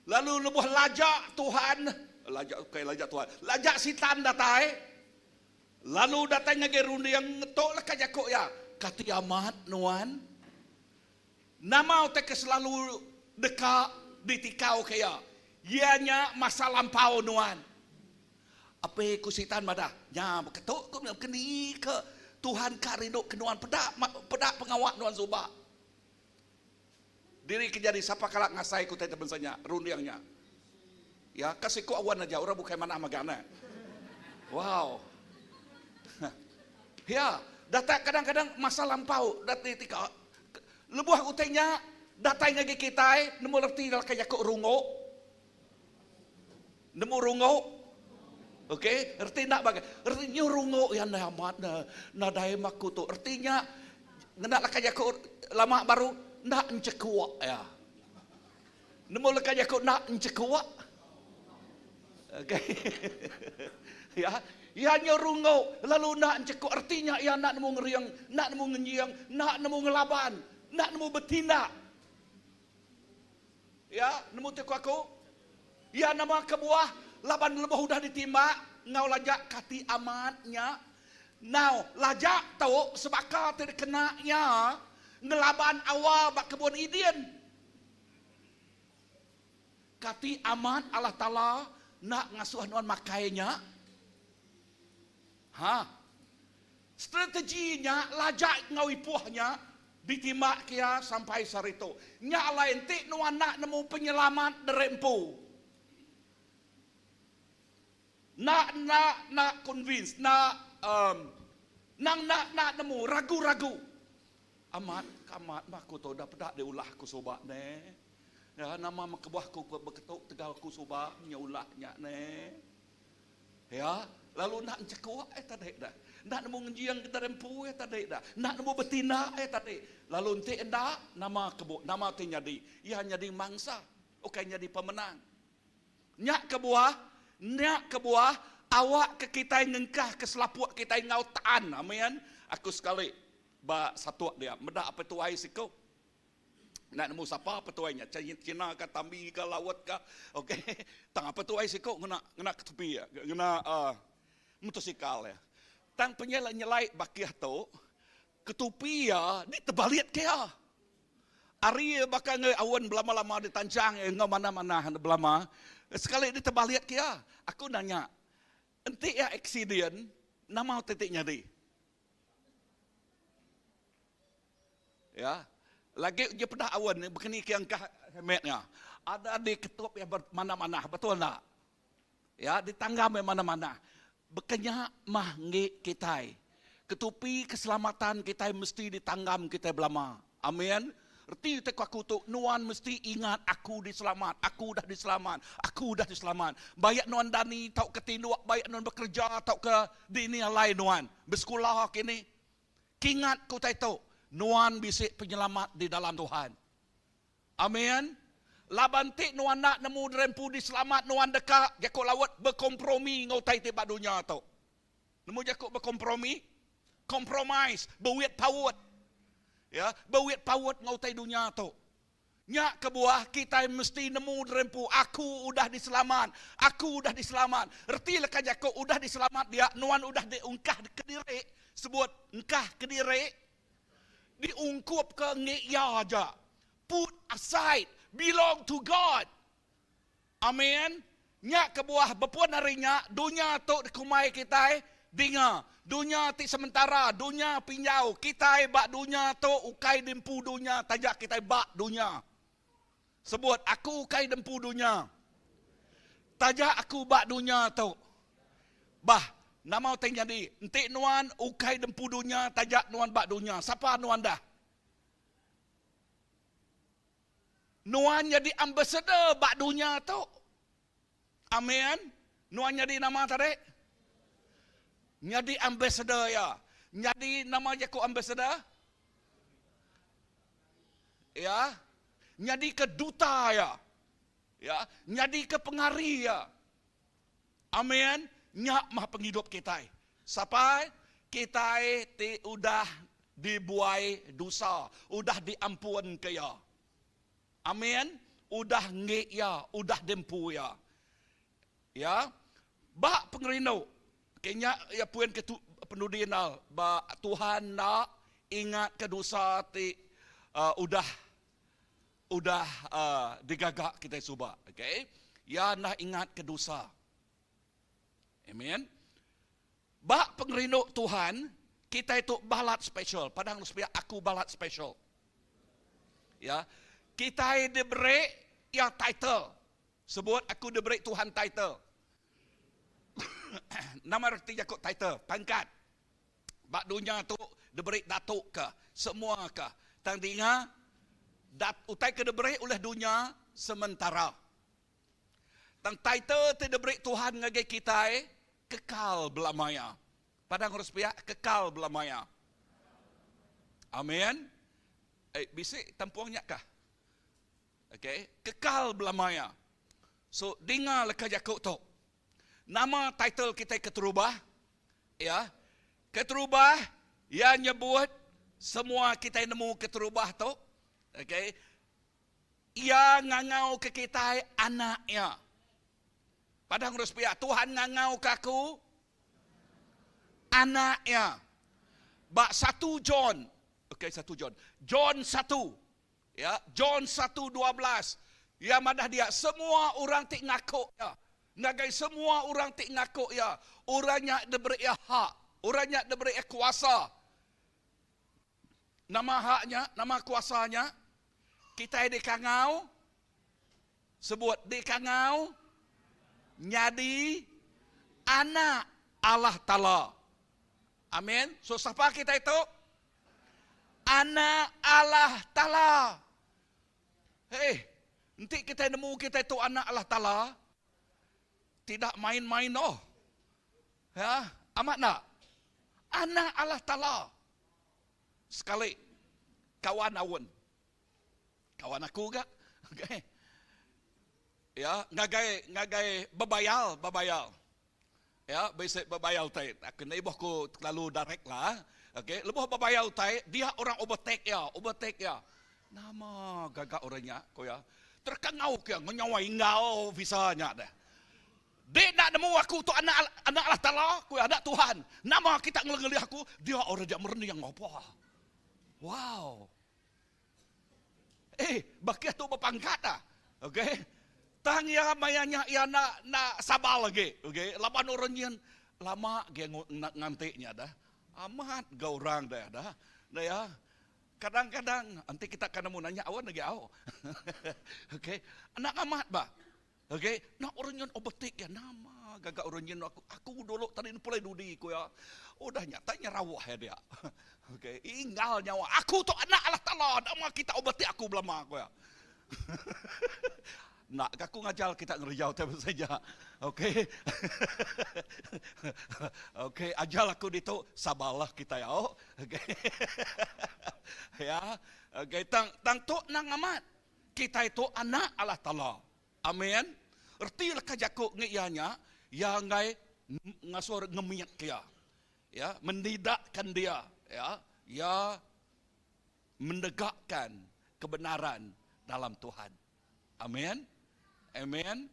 lalu lebuh laja Tuhan, laja ukai laja Tuhan, laja Sitan datai, lalu datai ngagai runding ngetu leka jaku iya, kati amat nuan? Nama utai ke selalu deka ditikauka iya? Iya nya masa lampau nuan. Ape ku Sitan madah, Nya beketu ku meh keni ke Tuhan ka rindu ke nuan peda peda pengawa nuan suba. Diri ke jadi sapa kala ngasai ku utai te bansa nya, runding nya. Ya, ka siku awan aja orang bukai manah mega ne. Wow. Ya, datai kadang-kadang masa lampau datai tika Lebuh utai nya datai ngagai kitai, nemu reti leka jaku runggu? Nemu runggu? Okey, reti enda bagai. Reti nyu runggu iya ndai amat ne nadai maku tu. Reti nya ngena leka jaku lama baru enda enchekuk iya. Nemu leka jaku enda enchekuk? Okey. Ya, iya nyu runggu lalu enda enchekuk reti nya iya enda nemu ngering, enda nemu ngenjing, enda nemu ngelaban, enda nemu betindak. Ya, nemu ti ku aku? Iya nama kebuah laban lebuh udah ditimbak enggau lajak kati amat nya. Now, lajak tu sebaka ti dikena iya ngelaban Awa ba kebun Eden. Kati amat Allah Taala enda ngasuh nuan makai nya? Ha. Strategi nya lajak enggau ipuh nya ditimbak ke iya sampai sehari tu. Nya alai enti nuan enda nemu penyelamat diri empu. Enda enda enda convince, enda um nang enda enda nemu, ragu-ragu. Amat ke amat mah aku tu udah peda diulah aku suba neh. Ya nama meh kebuah aku ke beketu tegal aku suba nya ulah nya neh. Ya lalu enda enchekuk ai tadi dah. Enda nemu ngenjing ke diri empu ai tadi dah. Enda nemu betindak ai tadi. Lalu enti enda nama kebu nama ti nyadi? Iya nyadi mangsa ukai nyadi pemenang. Nya kebuah, nya kebuah awak ke kitai ngengkah ke selapuk kitai enggau taan. Amin. Aku sekali ba Satok dia meda apai tuai siku. Enda nemu sapa apai tuai nya, Cina ka Tambi ka Laut ka. Okey. Tang apai tuai siku ngena ngena ketepi iya, ngena uhh motosikal iya. Tang penyelai nyelai bakih tu, ketupi iya ditebalit ke iya. Ari baka enggai aun belama-lama ditanchang iya enggau manah-manah belama, sekali ditebalit ke iya. Aku nanya, enti iya aksiden, nama utai ti nyadi? Ya. Lagi uji peda aun baka ni ke engkah helmet nya. Ada diketup iya manah-manah, betul enda? Ya, ditanggam iya manah-manah. Baka nya mah enggi kitai. Ketupi keselamatan kitai mesti ditanggam kitai belama. Amin. Reti utai ku aku tu, nuan mesti ingat aku diselamat, aku udah diselamat, aku udah diselamat. Bayak nuan dani tauka tinduk, bayak nuan bekereja tauka dini alai nuan besekula kini. Kingat ke utai tu, nuan bisi penyelamat di dalam Tuhan. Amin. Laban ti nuan enda nemu diri empu diselamat nuan deka, jaku laut, bekompromi enggau utai ti ba dunya tu. Nemu jaku bekompromi? Compromise, bewit paut. Ya, bewit paut enggau utai dunya tu. Nya kebuah kitai mesti nemu diri empu, aku udah diselamat, aku udah diselamat. Reti leka jaku udah diselamat dia nuan udah diungkah kediri, sebut engkah kediri. Diungkupka enggi iya aja. Put aside, belong to God. Amen. Nya kebuah bepun ari nya, dunya tu dikumbai kitai dinga. Dunya ti sementara, dunya pinjau. Kitai ba dunya tu ukai diempu dunya taja kitai ba dunya. Sebut, Aku ukai dempu dunya. Taja aku ba dunya tu. Bah, nama utai nyadi enti nuan ukai dempu dunya taja nuan ba dunya? Sapa nuan dah? Nuan nyadi ambassador ba dunya tu. Amen. Nuan nyadi nama tadi? Nyadi ambassador iya. Nyadi nama jaku ambassador? Ya. Nyadi ke duta iya. Ya, nyadi ke pengari iya. Amen. Nya mah pengidup kitai. Sapai kitai ti udah dibuai dosa, udah diampunka iya. Amin. Udah enggi iya, udah diempu iya. Ya. Ba pengerindu, ke nya iya puin ke tu penudi enda ba Tuhan enda ingatka dosa ti uh, udah udah uh, digaga kitai suba. Okay. Iya enda ingatka dosa. Amen. Ba pengerindu Tuhan, kitai tu balat special. Padang lu sepiak aku balat special. Ya. Kitai diberi ya title. Sebut aku diberi Tuhan title. Nama reti jaku title? Pangkat. Ba dunya tu diberi datuk ke, semua ke. Tang dinga dat utai ke diberi oleh dunya sementara. Tang title ti diberi Tuhan ngagai kitai kekal belama iya. Padang urus piak kekal belama iya. Amin. Eh, bisi tampung nya kah? Okay, kekal belama iya. So, dinga leka jaku tu. Nama title kitai keterubah? Ya. Keterubah iya nyebut semua kitai nemu keterubah tu. Okay. Iya ngangauka kitai anak Iya. Padah ngurus pia, Tuhan ngangauka aku anak Iya. Ba satu John, okey satu John. John satu, ya, John 1:12. Iya madah dia semua orang ti ngaku iya, ngagai semua orang ti ngaku iya, orang nya diberi iya hak, orang nya diberi iya kuasa. Nama hak nya, nama kuasa nya? Kitai dikangau, sebut dikangau nyadi Anak Allah Taala. Amin. So sapa kita itu? Anak Allah Taala. Hei, enti kita nemu kita itu anak Allah Taala, tidak main-main oh. Ya, amat nak? Anak Allah Taala. Sekali kawan aun. Kawan aku ga. Okay. Ya, ngagai ngagai bebayal, bebayal. Ya, bisi bebayal utai. Aku enda ibuh ku terlalu direct lah. Okay, lebuh bebayal utai, dia orang overtake iya, overtake iya. Nama gaga orang nya, ku iya. Terkangau ke iya, ngenyau inggau visa nya deh. Dek enda nemu aku tu anak anak Allah Taala, ku iya, anak Tuhan. Nama kita ngelih aku, dia orang dia merening apa. Wow. Eh, bakih tu bepangkat ah. Okey. Tang iya maya nya iya enda enda sabar agi. Okey, laban orang nyin lama agi nganti nya dah. Amat ga orang deh dah. Enda iya. Kadang-kadang enti kita ka nemu nanya awan agi au. Okey, enda amat ba. Okey, nak orang nyen overtake iya nama gaga orang nyen aku aku dulu tadi ne pulai dudi ku iya. Udah nya tai nyerawah iya dia. Okey, inggal nyawa aku tu anak Allah Taala nama kita overtake aku belama ku iya. Enda ga aku ngajar kita ngereja utai pasal nya. Okey. Okey, ajar aku ditu sabarlah kitai au. Okey. Ya. Okey, tang tang tu nang amat. Kitai tu anak Allah Taala. Amin. Reti leka jaku ngi iya nya, iya enggai ngasuh ngemit ke iya. Ya, menidakkan dia, ya. Iya menegakkan kebenaran dalam Tuhan. Amin. Amin.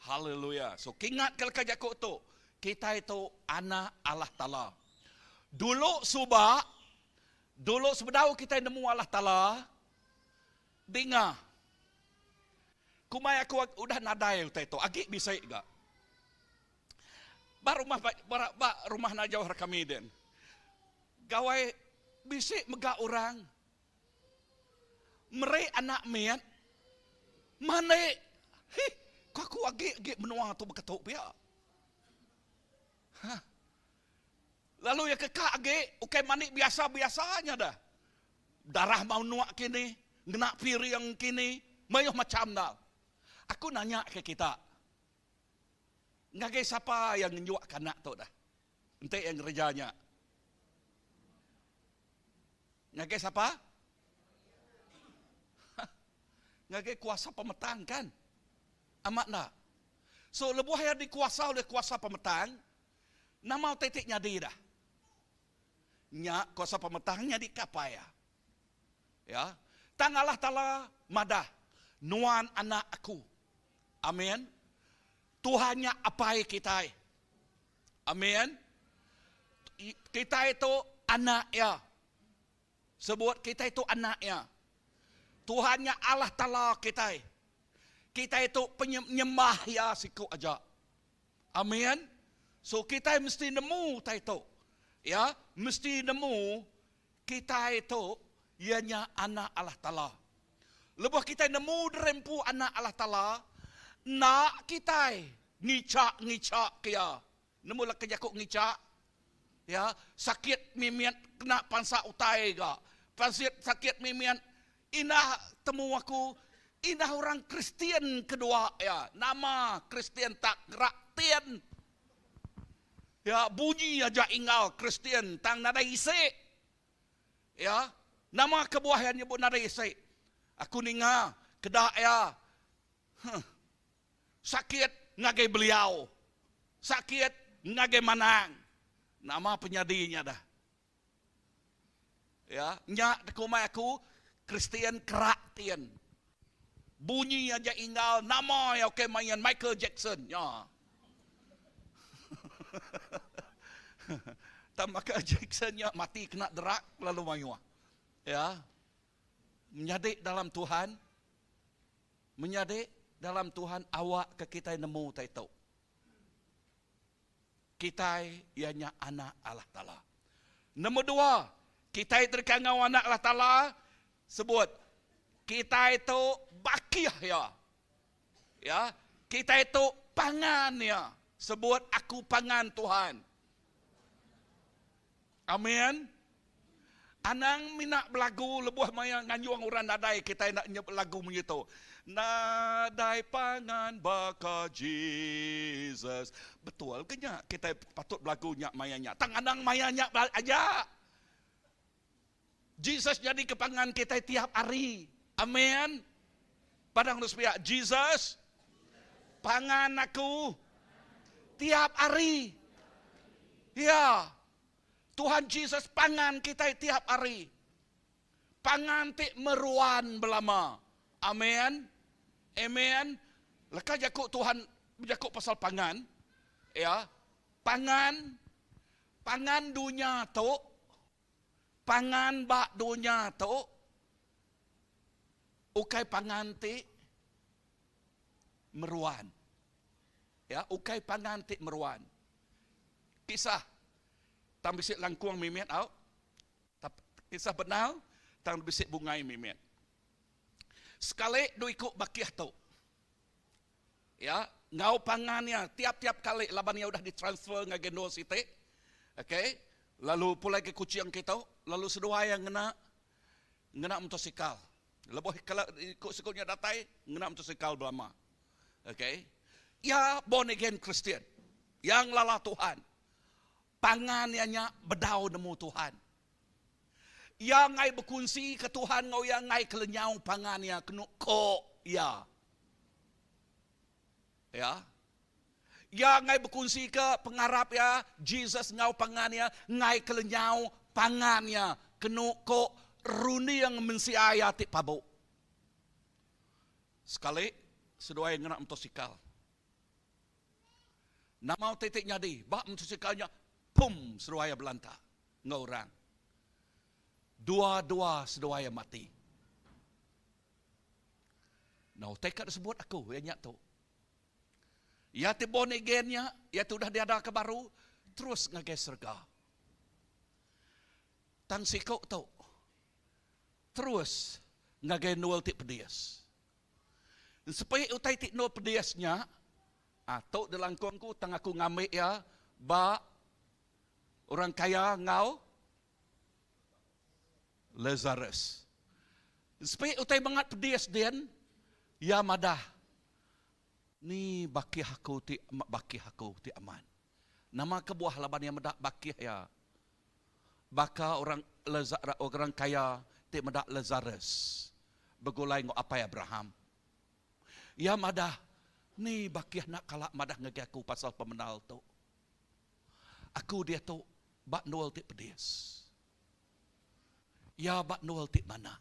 Haleluya. So kingat ke leka jaku tu, kitai tu anak Allah Taala. Dulu suba, dulu sebedau kitai nemu Allah Taala, Dinga. Kumbai aku udah nadai utai tu agi bisi ga. Ba rumah ba, ba rumah enda jauh ari kami din. Gawai bisi mega orang meri anak mit mandi. Hih, ku aku agi agi menua tu beketu pia. Hah. Lalu iya ke ka agi ukai mandi biasa-biasa nya dah. Darah mau nuak kini, ngena piring kini, mayuh macham enda. Aku nanya ke kita, ngagai sapa iya ngenjuk ke anak tu dah? Enti iya ngereja nya. Ngagai sapa? Ngagai kuasa pemetang kan? Amat enda? So lebuh iya dikuasa oleh kuasa pemetang, nama utai ti nyadi dah? Nya kuasa pemetang nyadi ka apai iya. Ya. Tang Allah Taala madah, Nuan anak aku. Amin. Tuhan nya apai kitai. Amin. Kitai tu anak iya. Sebut kitai tu anak iya. Tuhan nya Allah Taala kitai. Kitai tu penyembah iya siku aja. Amin. So kitai mesti nemu utai tu. Ya, mesti nemu kitai tu iya nya anak Allah Taala. Lebuh kitai nemu diri empu anak Allah Taala, enda kitai ngicha-ngicha ke iya. Nemu leka jaku ngicha? Ya, sakit mimit kena pansa utai ga. Pansit sakit mimit Indah temu aku, indah orang Kristian kedua iya, nama Kristian tak gerak tin. Ya, bunyi aja ingau Kristian tang nadai isi. Ya, nama kebuah iya nyebut nadai isi? Aku ninga keda iya huh, sakit ngagai beliau, sakit ngagai manang. Nama penyadi nya dah. Ya, nya dikumbai aku Kristian kerak tin. Bunyi aja inggal nama iya okay main Michael Jackson nya. Tang Michael Jackson nya mati kena drug lalu mayuh. Ya. Menyadi dalam Tuhan, menyadi dalam Tuhan awak ke kitai nemu utai tu. Kitai iya nya anak Allah Taala. Nombor dua, kitai ti deka enggau anak Allah Taala sebut kitai tu bakih iya. Ya, kitai tu pangan iya. Sebut aku pangan Tuhan. Amen. Anang mina belagu lebuh maya nganjung orang nadai kitai enda nyebut lagu munyi tu. Nadai pangan baka Jesus. Betul ke nya kitai patut belagu nya maya nya. Tang anang maya nya aja. Jesus nyadi ke pangan kitai tiap hari. Amen. Padang terus pia Jesus pangan aku tiap hari. Ya. Tuhan Jesus pangan kitai tiap hari. Pangan ti meruan belama. Amen. Amen. Leka jaku Tuhan bejaku pasal pangan, ya. Pangan pangan dunya tu Pangan ba dunya tu ukai pangan ti meruan. Ya, ukai pangan ti meruan. Kisah tang bisi langkung mimit au. Kisah benal tang bisi bungai mimit. Sekali dua iku bakih tu. Ya, enggau pangan iya tiap-tiap kali laban iya udah ditransfer ngagai endur siti. Okey, lalu pulai ke Kuching kitu, lalu seduai iya ngena ngena motosikal. Lebuh kala iku siku nya datai ngena motosikal belama. Okey. Iya born again Kristian. Iya ngelala Tuhan. Pangan iya nya bedau nemu Tuhan. Iya enggai bekunsi ke Tuhan enggau iya enggai kelenyau pangan iya kenu ko iya. Ya. Iya enggai bekunsi ke pengarap iya Jesus enggau pangan iya enggai kelenyau pangan iya kenu ko runding mensia iya ti pabuk. Sekali seduai ngena motosikal. Nama utai ti nyadi ba motosikal nya pum seduai iya belanta enggau orang. Dua-dua seduai iya mati. Nah, utai ka disebut aku iya nya tu. Iya ti born again nya, iya ti udah diadaka baru terus ngagai serega. Tang siku tu terus ngagai endur ti pedis. Sepi utai ti endur pedis nya, ah tu dilangkung ku tang aku ngambi iya ba Orang kaya enggau Lazarus. Sepi utai bengat pedis din, iya madah, Ni bakih aku ti bakih aku ti amat. Nama kebuah laban iya meda bakih iya baka orang orang kaya ti meda Lazarus begulai enggau apai Abraham. Iya madah, Ni bakih enda kala madah ngagai aku pasal pemendal tu. Aku diatu ba endur ti pedis. Iya ba endur ti manah.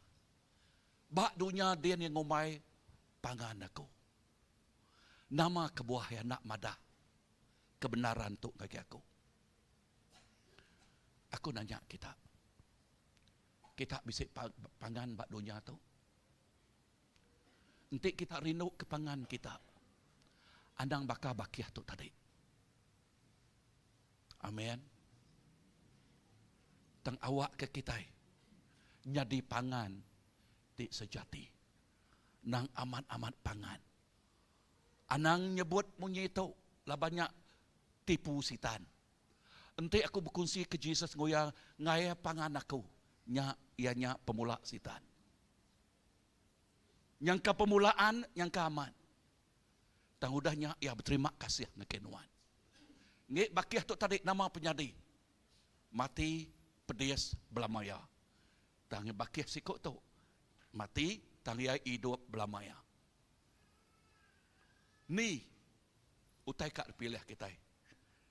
Ba dunya din iya ngumbai pangan aku. Nama kebuah iya enda madah kebenaran tu ngagai aku? Aku nanya kita. Kita bisi pangan ba dunya tu? Enti kita rindu ke pangan kita, anang baka bakih tu tadi. Amen. Tang awak ke kitai nyadi pangan ti sejati. Nang amat-amat pangan. Anang nyebut munyi tu laban nya tipu sitan. Enti aku bekunsi ke Jesus nguya ngaia pangan aku, nya iya nya pemula sitan. Nyangka pemulaan, nyangka amat. Tang udah nya iya beterima kasih ngagai nuan. Ngi bakih tu tadi nama penyadi? Mati pedis belama iya. Tang ngi bakih siku tu mati tang iya idup belama iya. Ni utai ka dipilih kitai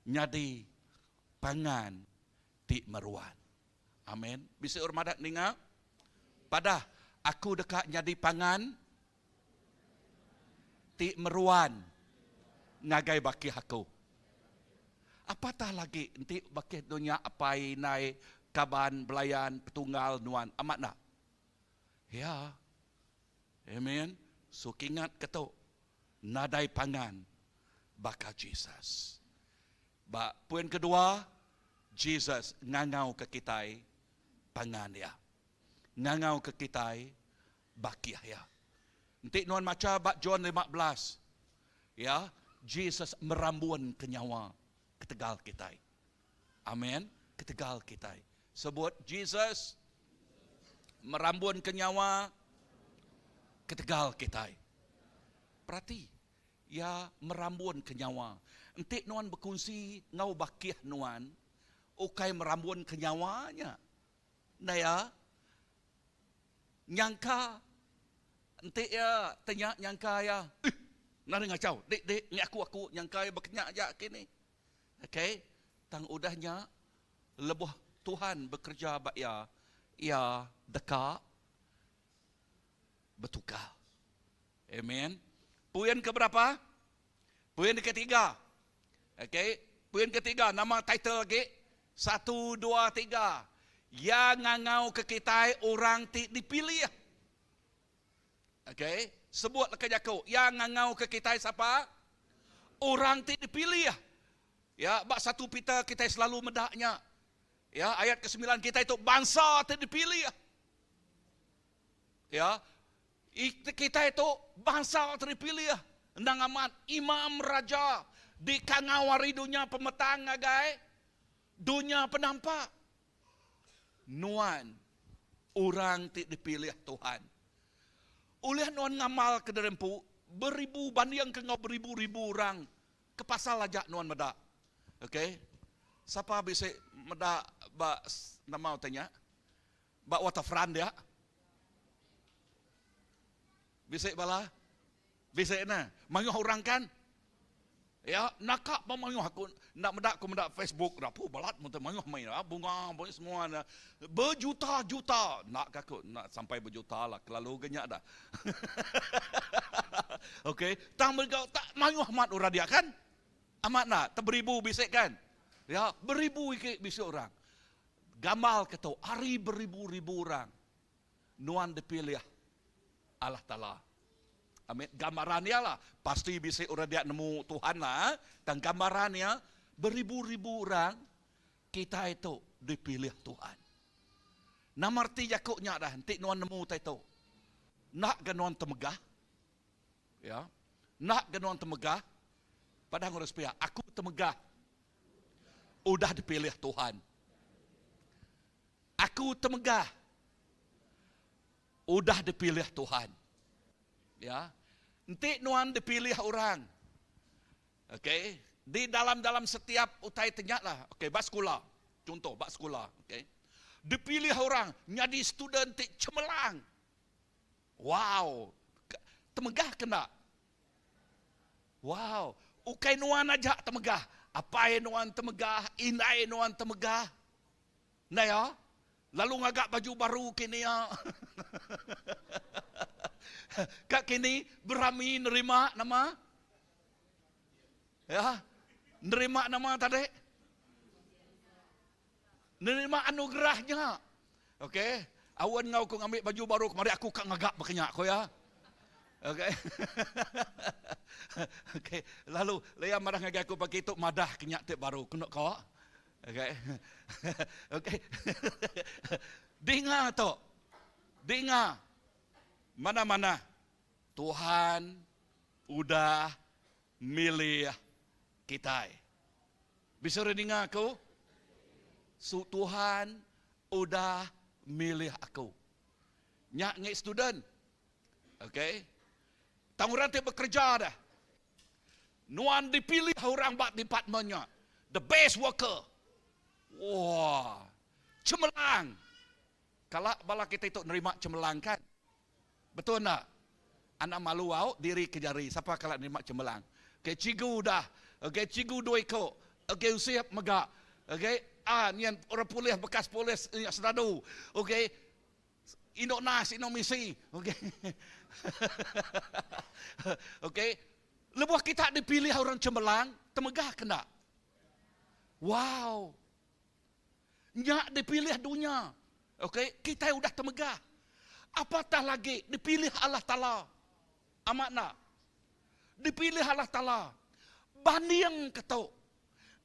nyadi pangan ti meruan. Amen. Bisi orang madah ninga? Padah, aku deka nyadi pangan ti meruan ngagai bakih aku. Apatah lagi enti bakih dunya apai indai, kaban, belayan, petunggal nuan. Amat enda? Ya. Amen. So kingat ke tu, nadai pangan baka Jesus. Ba poin kedua, Jesus ngangauka kitai pangan iya. Ngangauka kitai bakih iya. Enti nuan macha ba John 15, ya, Jesus merambun ke nyawa ketegal kitai. Amen. Ketegal kitai. Sebut Jesus merambun ke nyawa ketegal kitai. Perati, iya merambun ke nyawa. Enti nuan bekunsi enggau bakih nuan, ukai merambun ke nyawa nya. Enda iya? Nyangka enti iya tenya nyangka iya, Eh, nadai ngachau. Dik dik ngi aku aku nyangka iya bekenya aja kini. Okay, tang udah nya lebuh Tuhan bekereja ba iya, iya deka betukar. Amen. Poin ke berapa? Poin ketiga. Okey, poin ketiga nama title agi satu dua tiga. Iya ngangau ke kitai orang ti dipilih. Okey, sebut leka jaku. Iya ngangau ke kitai sapa? Orang ti dipilih. Ya, ba satu Peter kitai selalu meda nya. Ya, ayat kesembilan kitai tu bansa ti dipilih. Ya, Kitai tu bansa ti dipilih endang amat imam raja dikangau ari dunya pemetang ngagai dunya penampak. Nuan orang ti dipilih Tuhan. Ulih nuan ngamalka diri empu beribu bandingka enggau beribu-ribu orang ke pasal aja nuan meda. Okay. Sapa bisi meda ba nama utai nya? Ba waterfront dia. Bisi bala? Bisi ne. Mayuh orang kan? Ya, naka ba mayuh aku enda meda aku meda Facebook dah. Puh balat mun mayuh meh ya bunga pun semua ne. Bejuta-juta. Enda ka aku enda sampai bejuta lah kelalu ga nya dah. Okey, tang mega tak mayuh amat orang dia kan? Amat enda? Teberibu bisi kan? Ya, beribu igi bisi orang. Gamal ke tu, ari beribu-ribu orang, nuan dipilih Allah Taala. Amin. Gambaran iya lah. Pasti bisi orang dia nemu Tuhan lah. Eh. Tang gambaran iya, beribu-ribu orang, kitai tu dipilih Tuhan. Nama reti jaku nya dah, enti nuan nemu utai tu. Enda ga nuan temegah? Ya. Enda ga nuan temegah? Padah ngurus pia, aku temegah udah dipilih Tuhan. Aku temegah udah dipilih Tuhan. Ya. Enti nuan dipilih orang. Okey, di dalam-dalam setiap utai ti nya lah. Okey, ba sekula. Chunto ba sekula, okey. Dipilih orang nyadi student ti cemerlang. Wow. Temegah ke enda? Wow, ukai nuan aja temegah, apai nuan temegah, indai nuan temegah. Ndai ya? Lalu ngaga baju baru kini ya. Ka kini berami nerima nama? Ya. Nerima nama tadi? Nerima anugerah nya. Okey. Awan enggau aku ngambi baju baru kemari aku ka ngaga baka nya ko iya. Okey. Okey. Lalu lea madah ngagai aku pagi tu madah ke nya ti baru kenu ko. Okey. Okey. Dinga tu. Dinga. Mana-mana Tuhan udah milih kitai. Bisi orang ninga aku? Su Tuhan udah milih aku. Nya ngi student. Okay. Tang orang ti bekerja dah. Nuan dipilih orang ba department nya. The best worker. Wah. Cemerlang. Kala bala kita itu nerima cemerlang kan? Betul enda? Anak malu au diri ke jari sapa kala nerima cemerlang. Okay cikgu dah. Okay cikgu dua iko. Okay usip mega. Okay ah nyin orang polis bekas polis nya sedadu. Okay indu nas indu misi. Okay. okay lebuh kita dipilih orang cemerlang temegah ke enda? Wow. Nya dipilih dunya. Okey, kitai udah temegah. Apatah lagi dipilih Allah Taala. Amat enda? Dipilih Allah Taala. Banding ke tu.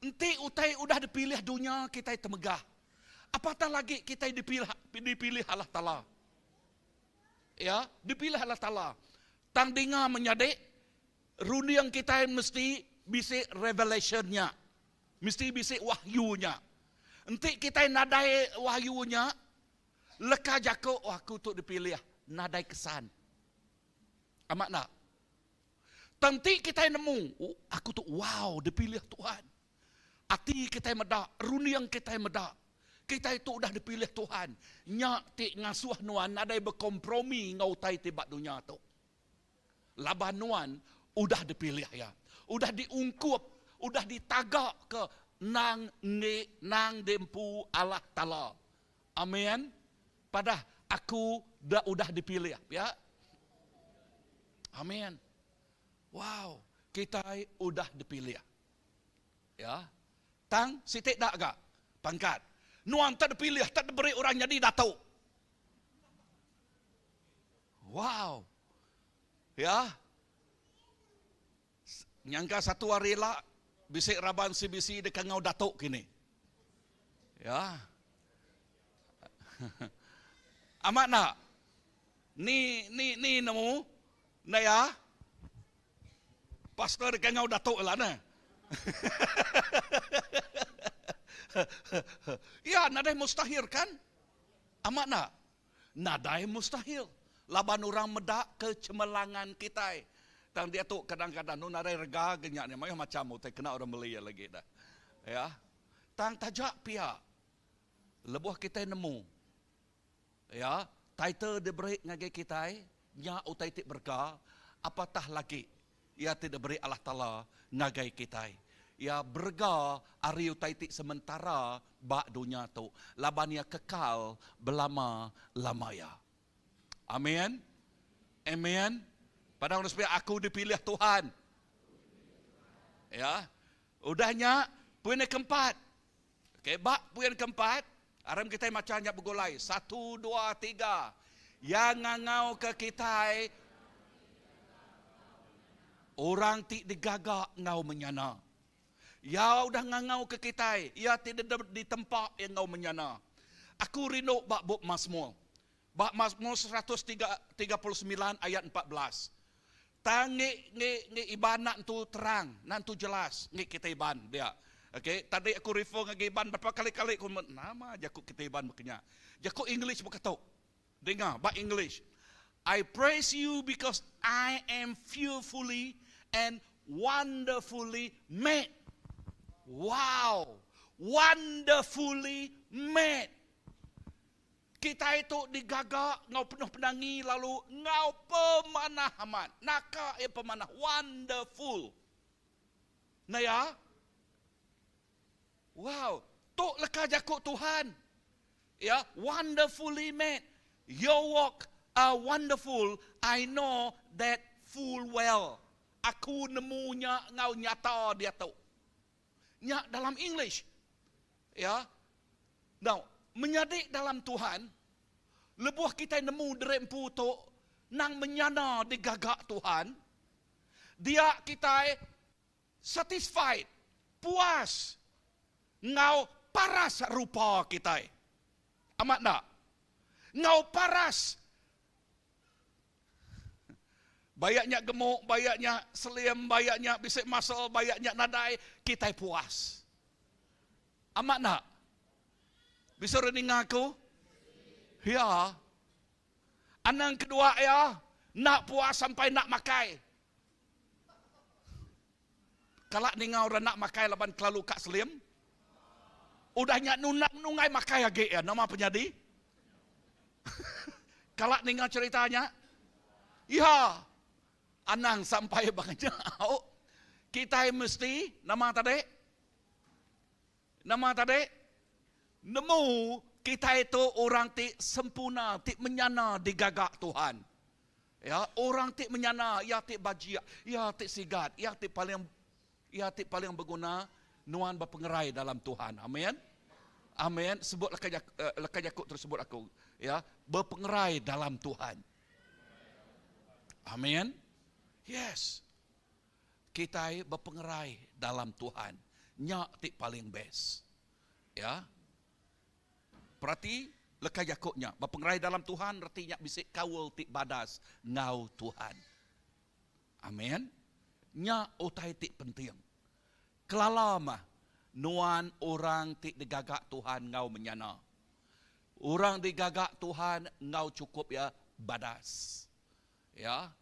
Enti utai udah dipilih dunya kitai temegah. Apatah lagi kitai dipilih dipilih Allah Taala. Ya, dipilih Allah Taala. Tang dinga menyadi. Runding kitai mesti bisi revelation nya. Mesti bisi wahyu nya. Enti kitai nadai wahyu nya, leka jaku oh aku tu dipilih nadai kesan. Amat enda? Tang enti kitai nemu oh aku tu wow dipilih Tuhan. Ati kitai meda, runding kitai meda, kitai tu udah dipilih Tuhan. Nya ti ngasuh nuan nadai bekompromi enggau utai ti ba dunya tu. Laban nuan udah dipilih Iya, udah diungkup, udah ditagaka nang enggi nang diempu Allah Taala. Amen. Padah, Aku da udah dipilih. Pia? Amen. Wow, kitai udah dipilih. Ya. Tang siti da ga pangkat. Nuan tak dipilih, tak diberi orang nyadi datuk. Wow. Ya. Nyangka satu hari ila bisi raban CBC deka enggau datuk kini. Ya. Amat enda? Ni ni ni nemu enda ya? Pastor deka enggau datuk ila neh. Ya, nadai mustahil kan? Amat enda? Nadai mustahil laban orang meda kecemerlangan kitai. Tang diatu kadang-kadang nu nadai rega ga nya nih mayuh macham utai kena orang meli iya lagi dah. Ya. Tang taja pia lebuh kitai nemu ya title diberi ngagai kitai nya utai ti berega apatah lagi Iya ti diberi Allah Taala ngagai kitai. Iya berega ari utai ti sementara ba dunya tu, laban iya kekal belama-lama iya. Amin. Amen. Padang orang sepiak, aku dipilih Tuhan. Ya. Udah nya, poin yang keempat. Okey, ba poin keempat, aram kitai macha nya begulai. Satu, dua, tiga. Iya ngangauka kitai orang ti digaga enggau menyana. Iya udah ngangauka kitai, iya ti ditempa iya enggau menyana. Aku rindu ba bup Masmur. Ba Masmur 139 ayat 14. Tang ngi ngi ngi Iban enda entu terang, enda entu jelas ngi kitai Iban dia. Okey, tadi aku refer ngagai Iban berapa kali-kali ku nama jaku kitai Iban baka nya. Jaku English baka tu. Dinga ba English. I praise you because I am fearfully and wonderfully made. Wow! Wonderfully made. Kitai tu digaga enggau penuh penangi lalu enggau pemanah amat. Naka iya pemanah. Wonderful. Enda iya? Wow. Tu leka jaku Tuhan. Ya, wonderfully made. Your work are wonderful, I know that full well. Aku nemu nya enggau nyata diatu. Nya dalam English. Ya. Now, menyadi dalam Tuhan, lebuh kitai nemu diri empu tu nang menyana digaga Tuhan, dia kitai satisfied, puas enggau paras rupa kitai. Amat enda? Enggau paras Bayak nya gemuk, bayak nya slim, bayak nya bisi muscle, bayak nya nadai, kitai puas. Amat enda? Bisi orang ninga aku? Ya. Anang kedua iya, enda puas sampai enda makai. Kala ninga orang enda makai laban kelalu ka slim? Udah nya nunang nunggai makai agi iya, nama penyadi? Kala ninga cerita nya? Ya. Anang sampai baka nya. Kitai mesti nama tadi? Nama tadi? Nemu kitai tu orang ti sempurna, ti menyana digaga Tuhan. Ya, orang ti menyana, iya ti bajik, iya ti sigat, iya ti paling iya ti paling beguna nuan bepengerai dalam Tuhan. Amin. Amin. Sebut leka jaku, eh, leka jaku tersebut aku. Ya, bepengerai dalam Tuhan. Amin. Yes. Kitai bepengerai dalam Tuhan. Nya ti paling best. Ya. Perati leka jaku nya. Bepengerai dalam Tuhan reti nya bisi kaul ti badas enggau Tuhan. Amin. Nya utai ti penting. Kelala mah nuan orang ti digaga Tuhan enggau menyana. Orang digaga Tuhan enggau chukup iya badas. Ya.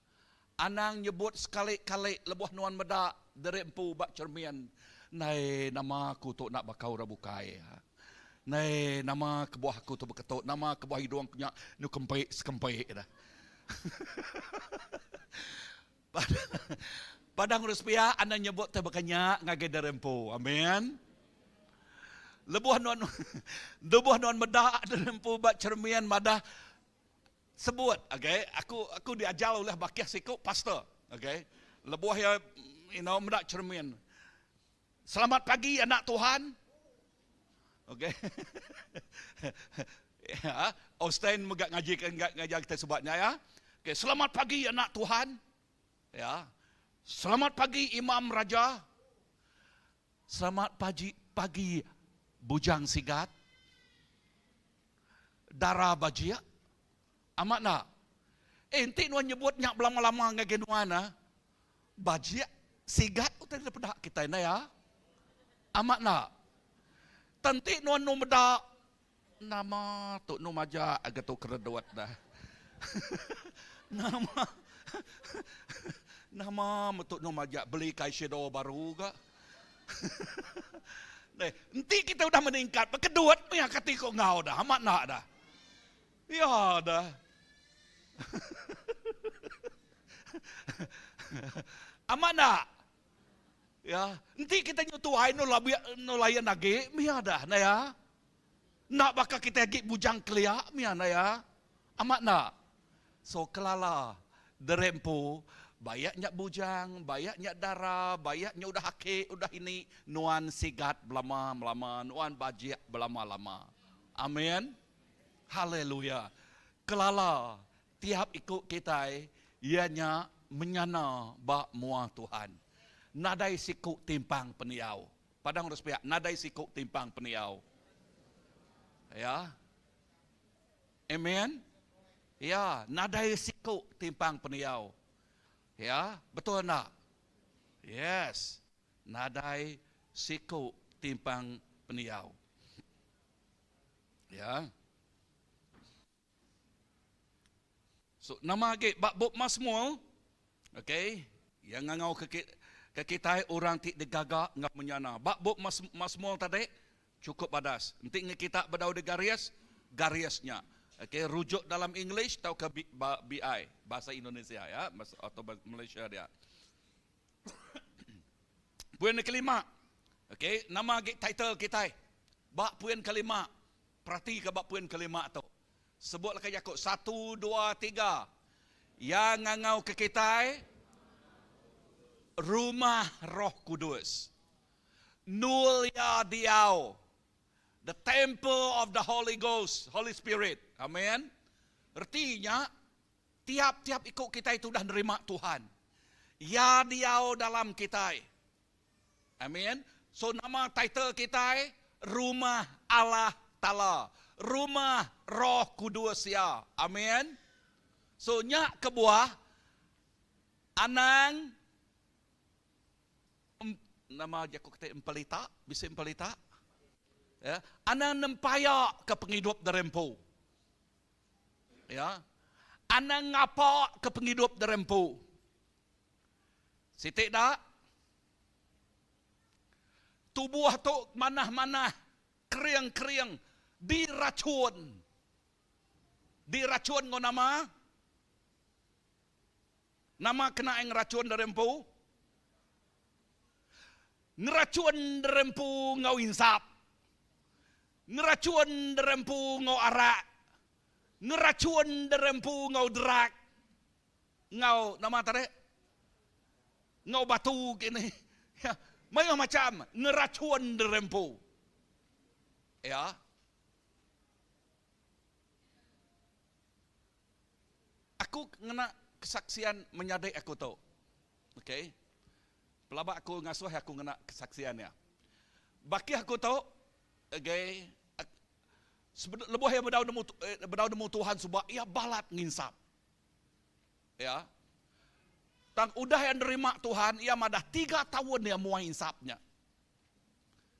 Anang nyebut sekali-kali lebuh nuan meda diri empu ba cermin, Ndai nama aku tu enda baka orang bukai. Ndai nama kebuah aku tu beketu, nama kebuah idung aku nya nyau kempi sekempi dah. Padang urus pia anang nyebut tai baka nya ngagai diri empu. Amen. Lebuh nuan lebuh nuan meda diri empu ba cermin madah Sebut, okay, aku aku diajar oleh bakih siku pastor, okay. Lebuh iya you know meda cermin. Selamat pagi anak Tuhan. Okay. ya, Austin mega ngaji ke ngajar kita sebab nya ya. Okay, selamat pagi anak Tuhan. Ya. Selamat pagi Imam Raja. Selamat pagi pagi Bujang Sigat. Dara bajik? Amat enda? Eh enti nuan nyebut nya belama-lama ngagai nuan ah. Bajik, sigat utai deka peda kitai enda ya. Amat enda? Tang enti nuan enu meda nama tu enu majak ga tu keredut dah. Nama nama metu enu majak beli kai shadow baru ga. Deh, enti kita udah meningkat, bekedut mih kati ko enggau dah, amat enda dah. Ya dah. Amat enda? Ya, enti kita nyu tuai nu labi nu lain agi mih dah, enda ya. Enda baka kita agi bujang kelia mih enda ya. Amat enda? So kelala diri empu bayak nya bujang, bayak nya dara, bayak nya udah aki, udah ini, nuan sigat belama melama, nuan bajik belama lama. Amin. Haleluya. Kelala tiap iku kitai iya nya menyana ba mua Tuhan. Nadai siku timpang pendiau. Padang urus pia, nadai siku timpang pendiau. Ya. Amen. Ya, nadai siku timpang pendiau. Ya, betul enda? Yes. Nadai siku timpang pendiau. Ya. So, nama agi ba bup Mazmur, okay, iya ngangau ke ke kitai orang ti digaga enggau menyana. Ba bup Mazmur tadi, Chukup badas. Enti ngi kita bedau di garis, garis nya. Okay, rujuk dalam English tauka BI, Bahasa Indonesia ya, atau Malaysia dia. Puin kelima. Okay, nama agi title kitai? Ba puin kelima. Peratika ba puin kelima tu. Sebutlah ke jaku satu, dua, tiga. Iya ngangau ke kitai rumah Roh Kudus. Nul iya diau. The temple of the Holy Ghost, Holy Spirit. Amen. Reti nya, tiap-tiap iku kitai tu udah nerima Tuhan. Iya diau dalam kitai. Amen. So nama title kitai, Rumah Allah Taala. Rumah Roh Kudus Iya. Amen. So nya kebuah anang Nama jaku kitai empelita, bisi empelita. Ya, anang nempaya ke pengidup diri empu. Ya. Anang ngapa ke pengidup diri empu. Siti da tubuh tu manah-manah, kering-kering diracun. Diracun enggau nama? Nama kena ai ngerachun diri empu? Ngerachun diri empu enggau insap. Ngerachun diri empu enggau arak. Ngerachun diri empu enggau drug. Enggau nama tadi? Enggau batu kini. Ya, mayuh macham ngerachun diri empu. Ya. Aku ngena kesaksian menyadi aku tu. Okey. Pelaba aku ngasuh aku ngena kesaksian iya. Bakih aku tu okey lebuh iya bedau nemu bedau nemu Tuhan suba iya balat nginsap. Ya. Tang udah iya nerima Tuhan, iya madah tiga taun iya muai insap nya.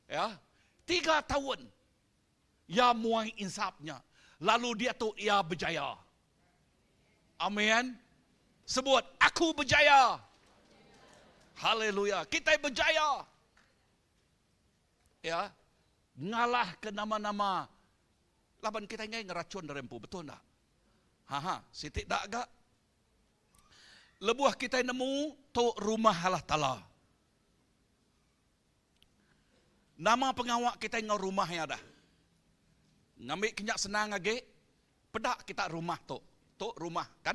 Ya, tiga taun iya muai insap nya. Lalu diatu iya bejaya. Amen. Sebut, aku bejaya. Haleluya. Kitai bejaya. Ya, ngalahka nama-nama laban kitai enggai ngerachun diri empu, betul enda? Ha ha, siti da ga. Lebuh kitai nemu tu rumah Allah Taala. Nama pengawa kitai enggau rumah iya dah? Ngambi ke nya senang agi, peda kita rumah tu. Tu rumah kan?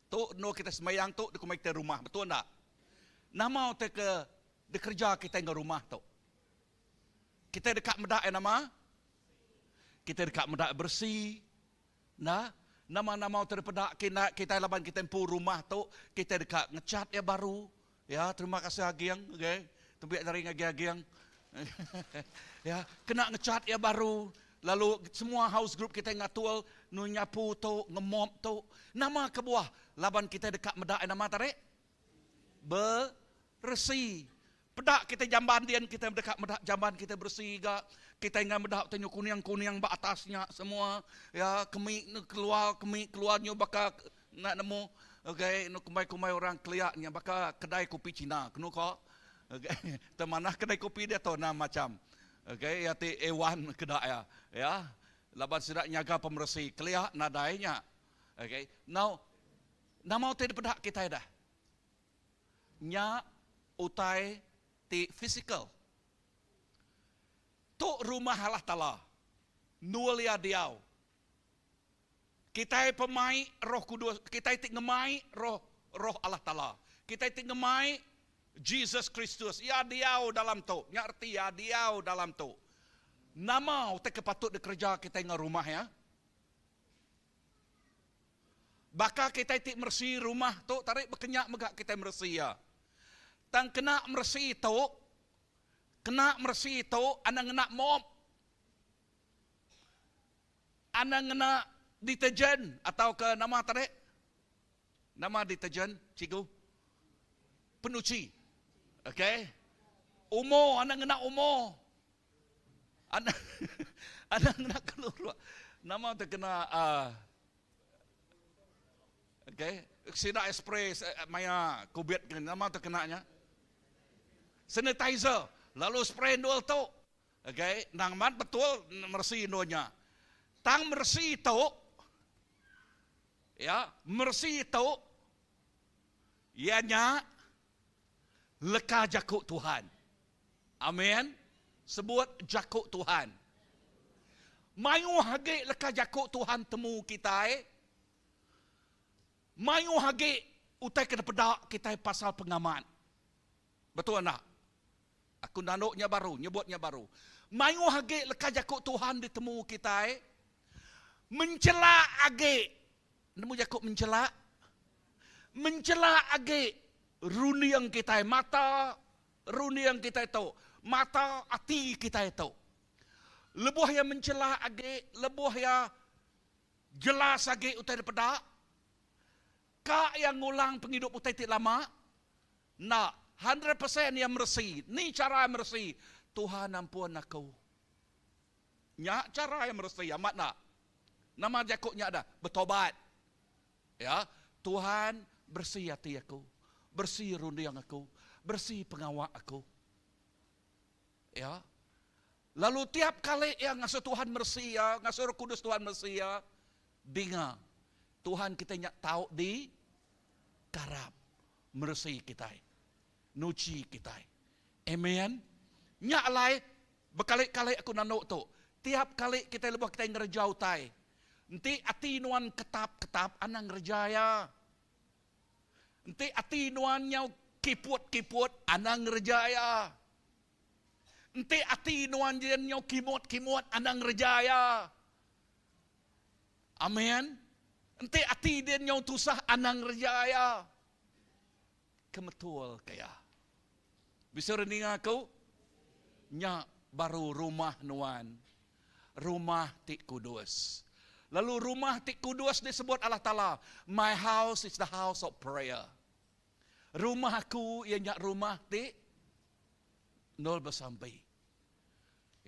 Tu endur kitai sembahyang tu dikumbai kitai rumah, betul enda? Nama utai ke dikereja kitai enggau rumah tu? Kitai deka meda iya nama? Kitai deka meda beresi, Enda, nama-nama utai dipeda kina kitai laban kitai empu rumah tu, kitai deka ngecat iya baru. Ya, terima kasih Aging, okay. Tebik jari ngagai Aging. ya, kena ngecat iya baru. Lalu semua house group kitai ngatul nu nyapu tu, ngemop tu. Nama kebuah? Laban kitai deka meda iya nama tadi? Beresi. Peda kitai jamban dian kitai deka meda jamban kitai beresi ga. Kitai enggai meda utai nyu kuning-kuning ba atas nya semua. Ya kemi ne keluar kemi keluar nyu baka enda nemu okay nu kumbai-kumbai orang kelia nya baka kedai kopi cina kenu ko. Okay temanah kedai kopi diatu enam macam. Okay iya ti A1 keda iya. Ya laban sida nyaga pemeresi kelia nadai nya. Okay now nama utai dipeda kitai dah. Nya utai ti fisikal. Tu rumah Allah Taala, endur Iya diau. Kitai pemai Roh Kudus, kitai ti ngemai Roh Roh Allah Taala. Kitai ti ngemai Jesus Kristus, Iya diau dalam tu. Nya reti Iya diau dalam tu. Nama utai ke patut dikereja kitai enggau rumah Iya? Baka kitai ti meresi rumah tu tadi baka nya mega kitai meresi iya. Tang kena meresi tu, kena meresi tu anang ngena mop. Anang ngena detergent atauka nama tadi? Nama detergent cikgu? Penuchi. Okey. Omo anang ngena omo. Anang anang ngena keluruk. Nama tu kena uh, okay. Sida spray maya covid ke nama tu kena nya? Sanitizer. Lalu spray endur tu. Okay, nang amat betul meresi endur nya. Tang meresi tu ya, meresi tu iya nya leka jaku Tuhan. Amen. Sebut jaku Tuhan. Mayuh agi leka jaku Tuhan temu kitai, mayuh agi utai ke dipeda kitai pasal pengamat. Betul enda? Aku nandu nya baru, nyebut nya baru. Mayuh agi leka jaku Tuhan ditemu kitai, menchelak agi. Nemu jaku menchelak? Menchelak agi runding kitai, mata Runding kitai tu, mata ati kitai tu. Lebuh iya menchelak agi, lebuh iya jelas agi utai dipeda, ka iya ngulang pengidup utai ti lama? Enda. Hundred percent iya meresi. Ni chara iya meresi? Tuhan ampun aku. Nya chara iya meresi, amat enda? Nama jaku nya dah? Betobat. Ya, Tuhan beresi ati aku, beresi runding aku, beresi pengawa aku. Ya. Lalu tiap kali iya ngasuh Tuhan meresi iya, ngasuh Roh Kudus Tuhan meresi iya, dinga Tuhan kitai nya tau di karap meresi kitai, nuchi kitai. Amen. Nya alai bekali-kali aku nandu tu, tiap kali kitai lebuh kitai ngereja utai, Enti ati nuan ketap-ketap anang ngereja iya. Enti ati nuan nyau kiput-kiput anang ngereja iya. Enti ati nuan jen nyau kimut-kimut anang ngereja iya. Amen. Enti ati din nyau tusah anang ngereja iya. Kemetul ke iya. Bisi orang ninga aku? Nya baru rumah nuan. Rumah ti kudus. Lalu rumah ti kudus disebut Allah Taala, My house is the house of prayer. Rumah aku iya nya rumah ti endur besampi.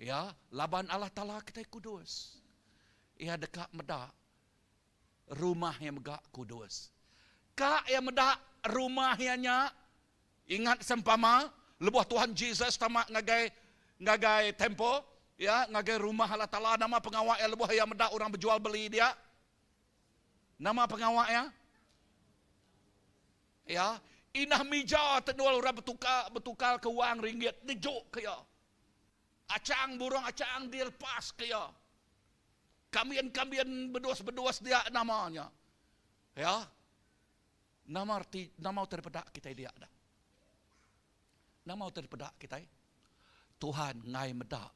Ya, laban Allah Taala kitai kudus. Iya deka meda rumah iya mega kudus. Ka iya meda rumah iya nya, ingat sempama lebuh Tuhan Jesus tama ngagai ngagai temple, ya, ngagai rumah Allah Taala nama pengawa iya lebuh iya meda orang bejual beli dia? Nama pengawa iya? Ya, inah mija tenul orang betukar betukar ke wang ringgit nejuk ke iya. Achang burung achang dilepas ke iya. Kambin-kambin bedus-bedus dia nama nya. Ya. Nama reti nama utai dipeda kitai dia dah. Nama utai dipeda kitai? Tuhan enggai meda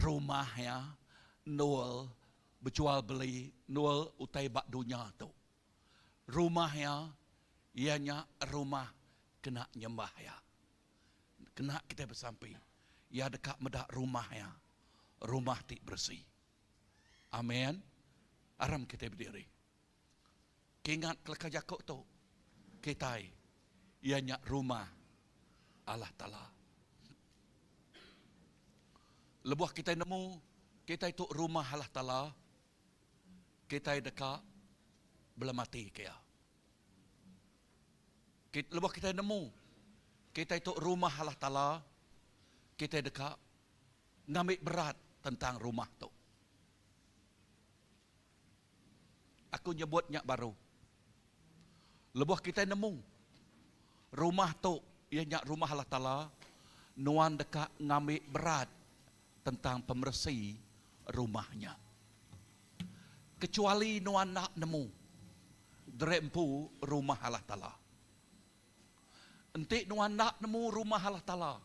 rumah iya endur bejual beli endur utai ba dunya tu. Rumah iya, iya nya rumah kena nyembah iya. Kena kitai besampi, iya deka meda rumah iya, rumah ti beresi. Amen. Aram kitai bediri. Kingat ke leka jaku tu, kitai iya nya rumah Allah Taala. Lebuh kitai nemu kitai tu rumah Allah Taala, kitai deka belemati ke iya. Lebuh kitai nemu kitai tu rumah Allah Taala, kitai deka ngambi berat tentang rumah tu. Aku nyebut nya baru. Lebuh kitai nemu rumah tu iya nya rumah Allah Taala, nuan deka ngambi berat tentang pemeresi rumah nya. Kecuali nuan enda nemu diri empu rumah Allah Taala. Enti nuan enda nemu rumah Allah Taala,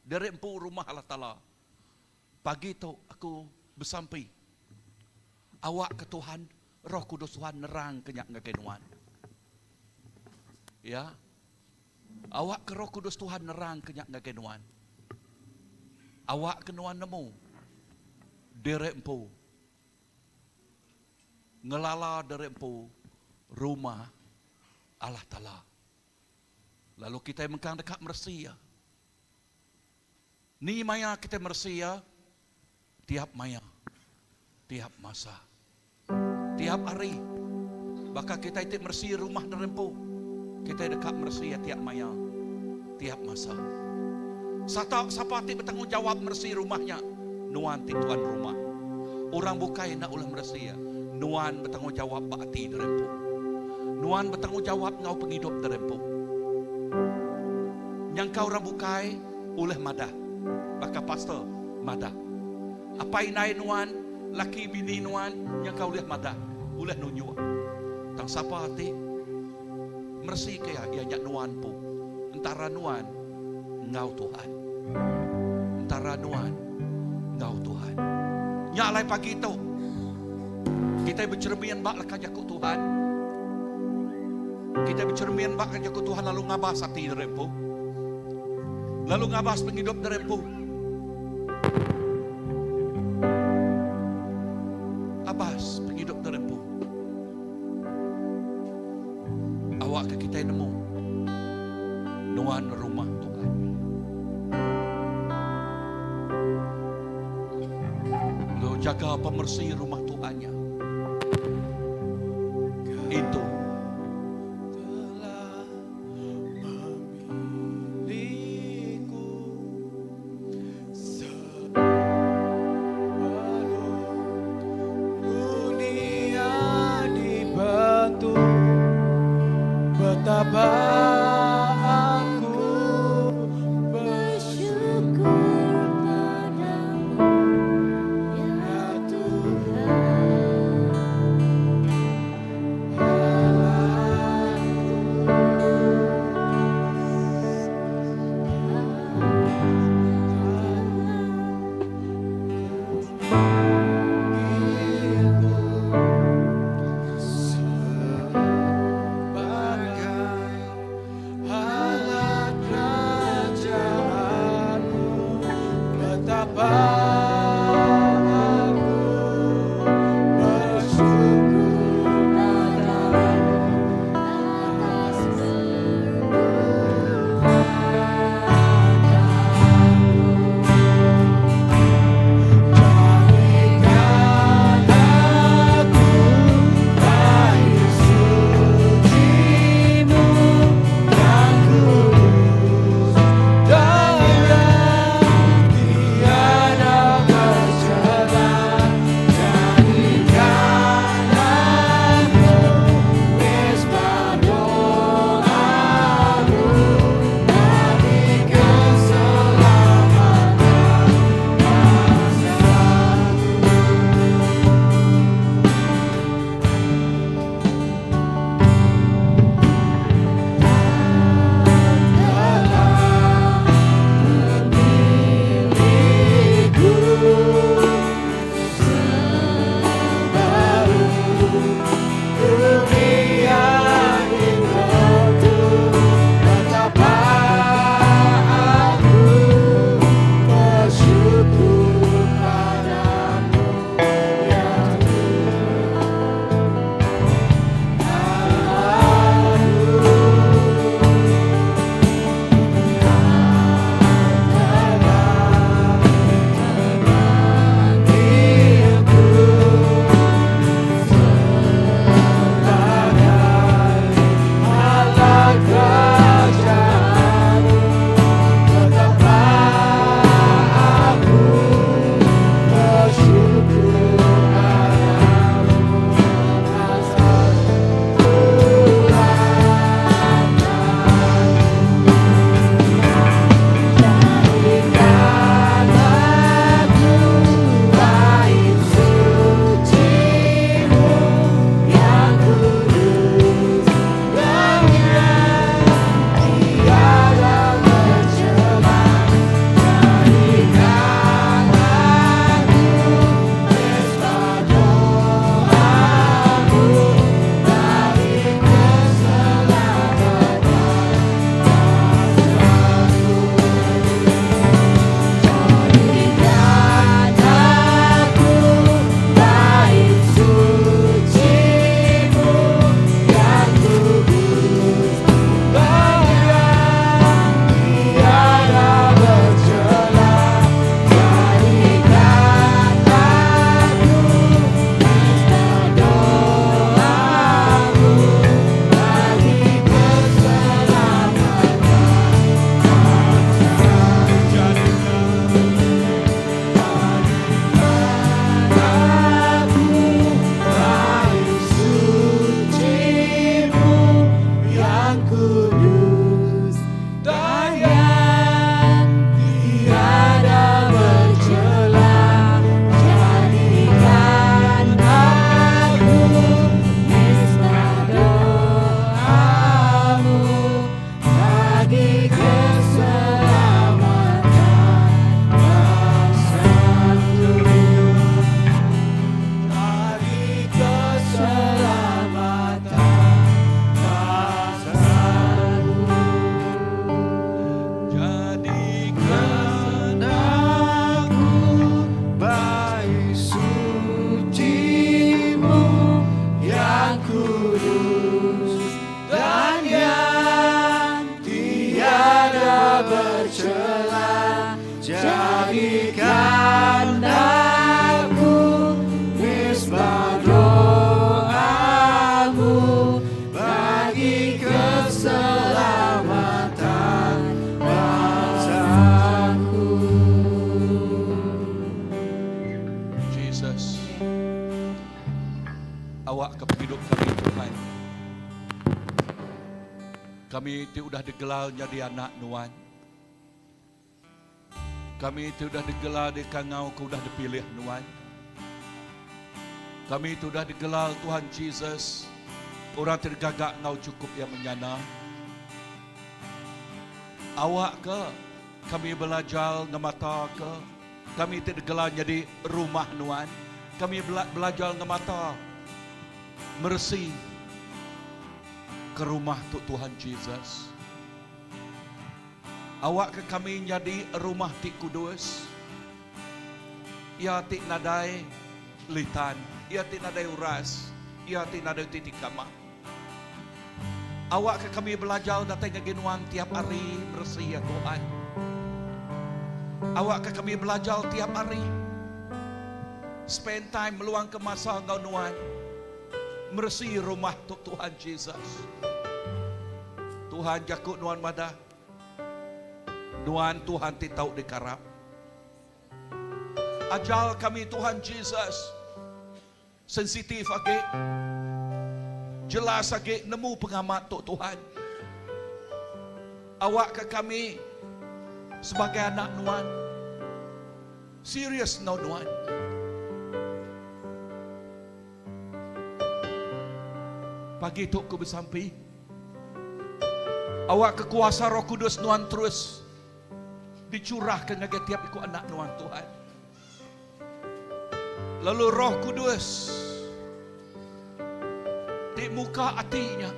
diri empu rumah Allah Taala, Pagi tu aku besampi awakka Tuhan Roh Kudus Tuhan nerangka nya ngagai nuan. Ya. Awakka Roh Kudus Tuhan nerangka nya ngagai nuan. Awakka nuan nemu diri empu ngelala diri empu rumah Allah Taala. Lalu kitai mengkang deka meresi iya. Ni maya kitai meresi iya? Tiap maya, tiap masa, tiap hari. Baka kitai ti meresi rumah diri empu, kitai deka meresi iya tiap maya, tiap masa. Sata sapa ti betanggungjawap meresi rumah nya? Nuan ti tuan rumah. Orang bukai enda ulih meresi iya. Nuan betanggungjawap ba ati diri empu. Nuan betanggungjawap enggau pengidup diri empu. Nyangka orang bukai ulih madah baka pastor madah. Apai indai nuan, laki bini nuan nyangka ulih madah, ulih nunjuk. Tang sapa ti meresika iya, iya nya nuan empu. Entara nuan enggau Tuhan. Entara nuan enggau Tuhan. Nya alai pagi tu kitai becheremin ba leka jaku Tuhan. Kitai becheremin ba jaku Tuhan lalu ngabas ati diri empu. Lalu ngabas pengidup diri empu. Abas pengidup diri empu. Awakka kitai nemu nuan rumah Tuhan. Lalu jaga pemersi rumah Tuhan nya. Itu telah memilihku sebelum dunia dibentuk betapa aku Bersyukur padamu ya Tuhan Sebagai alat kerajaanmu Betapa aku bersyukur padamu atas berkat. Jadikan aku mesbah doamu bagi keselamatan bangsaku. Jesus. Awak ke pengidup kami Tuhan. Kami ti udah digelar jadi anak nuan. Kami ti udah digelar di kangau ke udah dipilih nuan. Kami ti udah digelar Tuhan Jesus. Orang ti gagak ngau cukup yang menyana. Awak ke kami belajar ngemata ke kami ti digelar jadi rumah nuan. Kami belajar ngemata mercy ke rumah tu Tuhan Jesus. Awak ke kami jadi rumah ti kudus. Ia ti nadai litan, ia ti nadai uras, ia ti nadai titik kamah. Awak ke kami belajar datang ngagai nuan tiap hari bersih ya Tuhan. Awak ke kami belajar tiap hari. Spend time meluang ke masa ngau nuan. Meresi rumah tu Tuhan Jesus. Tuhan jakuk nuan madah. Nuan Tuhan ti tau dikarap. Ajal kami Tuhan Jesus. Sensitif agi. Jelas agi nemu pengamat tu Tuhan. Awak ke kami sebagai anak nuan. Serius ngau nuan. Pagi tu aku bersampi. Awak kekuasa Roh Kudus nuan terus dicurahkan ngagai tiap iku anak nuan Tuhan. Lalu Roh Kudus di muka hatinya.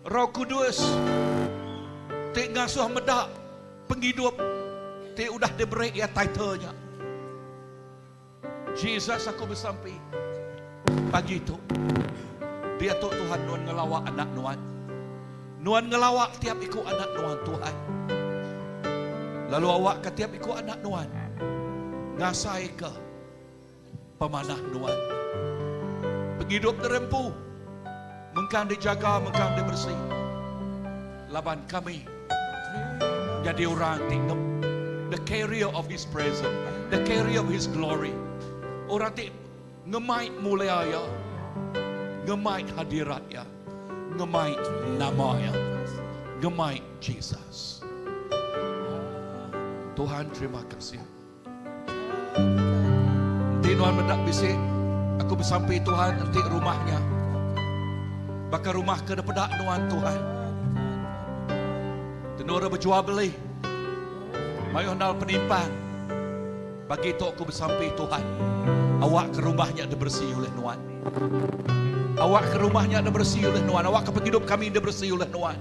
Roh Kudus ti ngasuh medak penghidup ti udah diberi ya titlenya. Jesus aku bersampi pagi tu. Dia tu Tuhan nuan ngelawak anak nuan. Nuan ngelawak tiap iku anak nuan Tuhan. Lalu awak ke tiap iku anak nuan. Ngasai ke pemanah nuan. Penghidup nerempu. Mengkang dijaga, mengkang dibersih. Laban kami jadi orang ti the carrier of his presence, the carrier of his glory. Orang ti ngemai mulia ya, ngemai hadirat ya, ngemai nama ya, ngemai Jesus. Tuhan terima kasih. Nanti Nuan mendak bisik, aku bersampi Tuhan nanti rumahnya. Bakal rumah ke depedak Nuan Tuhan. Tenura berjual beli. Mayuh nal penimpang. Bagi tu aku bersampi Tuhan. Awak ke rumahnya dibersih oleh Nuan. Awak ke rumahnya dibersih oleh Nuan. Awak ke penghidup kami dibersih oleh Nuan.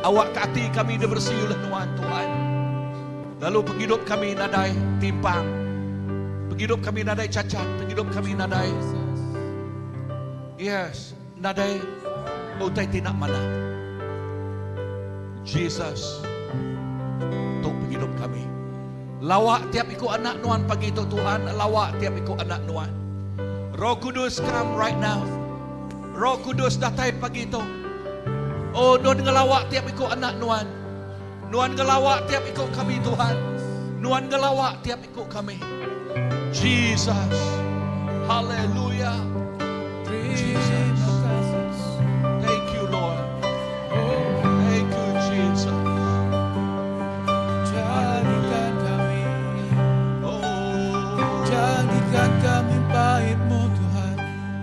Awak ke hati kami dibersih oleh Nuan Tuhan. Lalu penghidup kami nadai timpang. Penghidup kami nadai cacat. Penghidup kami nadai. Yes, nadai utai tidak mana. Jesus untuk penghidup kami. Lawak tiap iku anak nuan pagi itu Tuhan, lawak tiap iku anak nuan. Roh Kudus come right now. Roh Kudus datai pagi itu. Oh, nuan ngelawak tiap iku anak nuan. Nuan ngelawak tiap iku kami Tuhan. Nuan ngelawak tiap iku kami. Jesus. Hallelujah. Jesus. Thank you Lord. Thank you Jesus. Jadikan kami, Oh. jadikan kami baitmu Tuhan.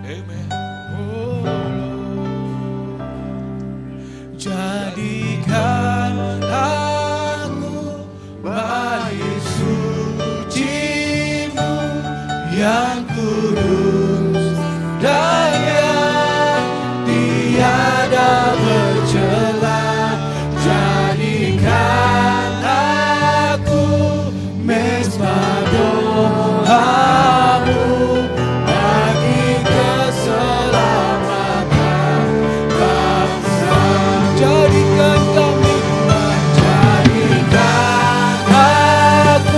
Amen. Oh Lord. Jadikan aku bait sucimu yang kudus dan yang tiada bercela. Jadikan aku mesbah doamu bagi keselamatan bangsa. Jadikan kami, jadikan aku.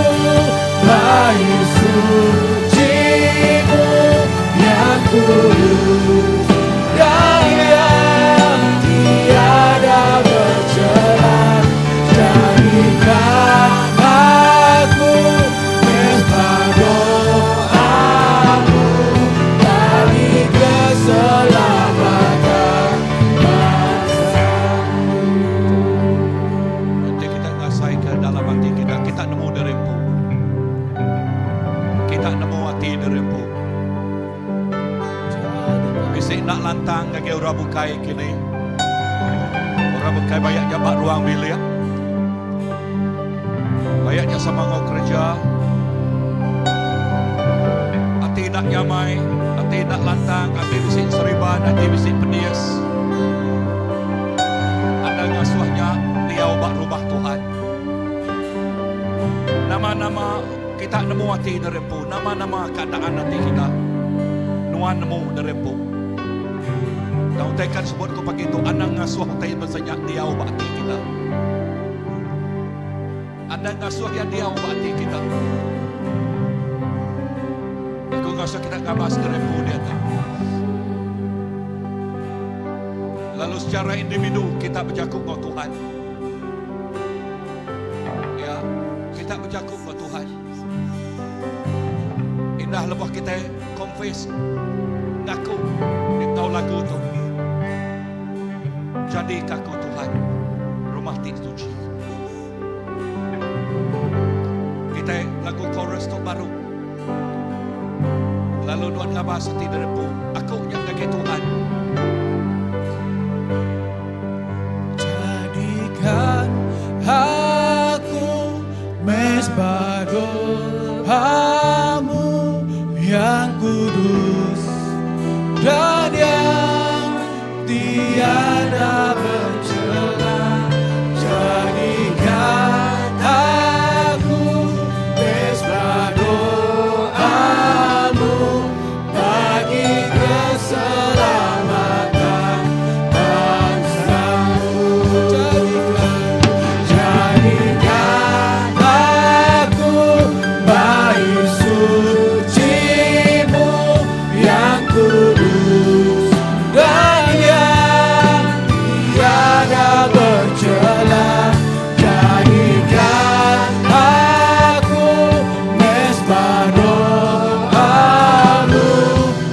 Kita nemu ati diri empu. Bisi enda lantang ngagai orang bukai kini. Orang bukai bayak nya ba ruang bilik. Bayak nya sama enggau kereja. Ati enda nyamai, ati enda lantang, ati bisi seriban, ati bisi pedis. Anda ngasuh nya diau ba rumah Tuhan. Nama-nama kita nemu ati diri empu, nama-nama keadaan ati kita, nuan nemu diri empu. Tang utai ka disebut ku pagi tu, anang ngasuh utai bansa nya diau ba ati kita. Anang ngasuh iya diau ba ati kita. Aku ngasuh kita ngabas diri empu diatu. Lalu secara individu kita bejaku enggau Tuhan. Ya, kita bejaku enggau Tuhan. Indah lebuh kita confess ngaku enggau lagu tu. Jadi kaku Tuhan rumah ti suci. Kita lagu chorus tu baru. Lalu nuan ngabas ati derepu aku nya ngagai Tuhan. Jadikan aku mesbah doamu yang kudus dan yang tiada bercela. Jadikan aku mesbah doamu bagi keselamatan bangsamu. Jadikan, jadikan aku bait sucimu yang kudus dan yang tiada bercela. Jadikan aku mesbah doamu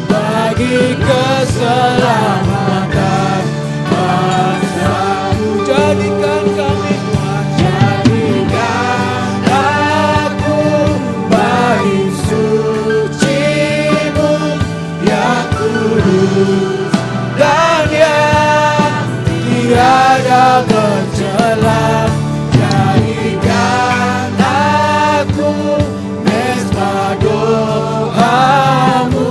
bagi keselamatan bangsamu. Jadikan kami Tuhan, jadikan aku bait sucimu yang kudus dan yang tiada bercela. Jadikan aku mesbah doamu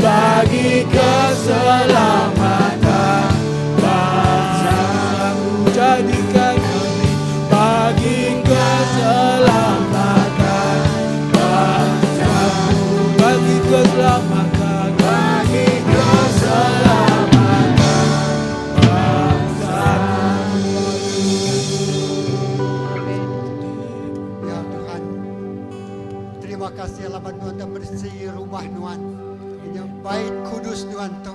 bagi keselamatan bangsamu. Jadikan kami bagi keselamatan bangsamu, bagi keselamatan, bagi keselamatan bangsamu. Ya Tuhan, terima kasih laban Nuan dah bersih rumah Nuan. Inya bait kudus Nuan tu.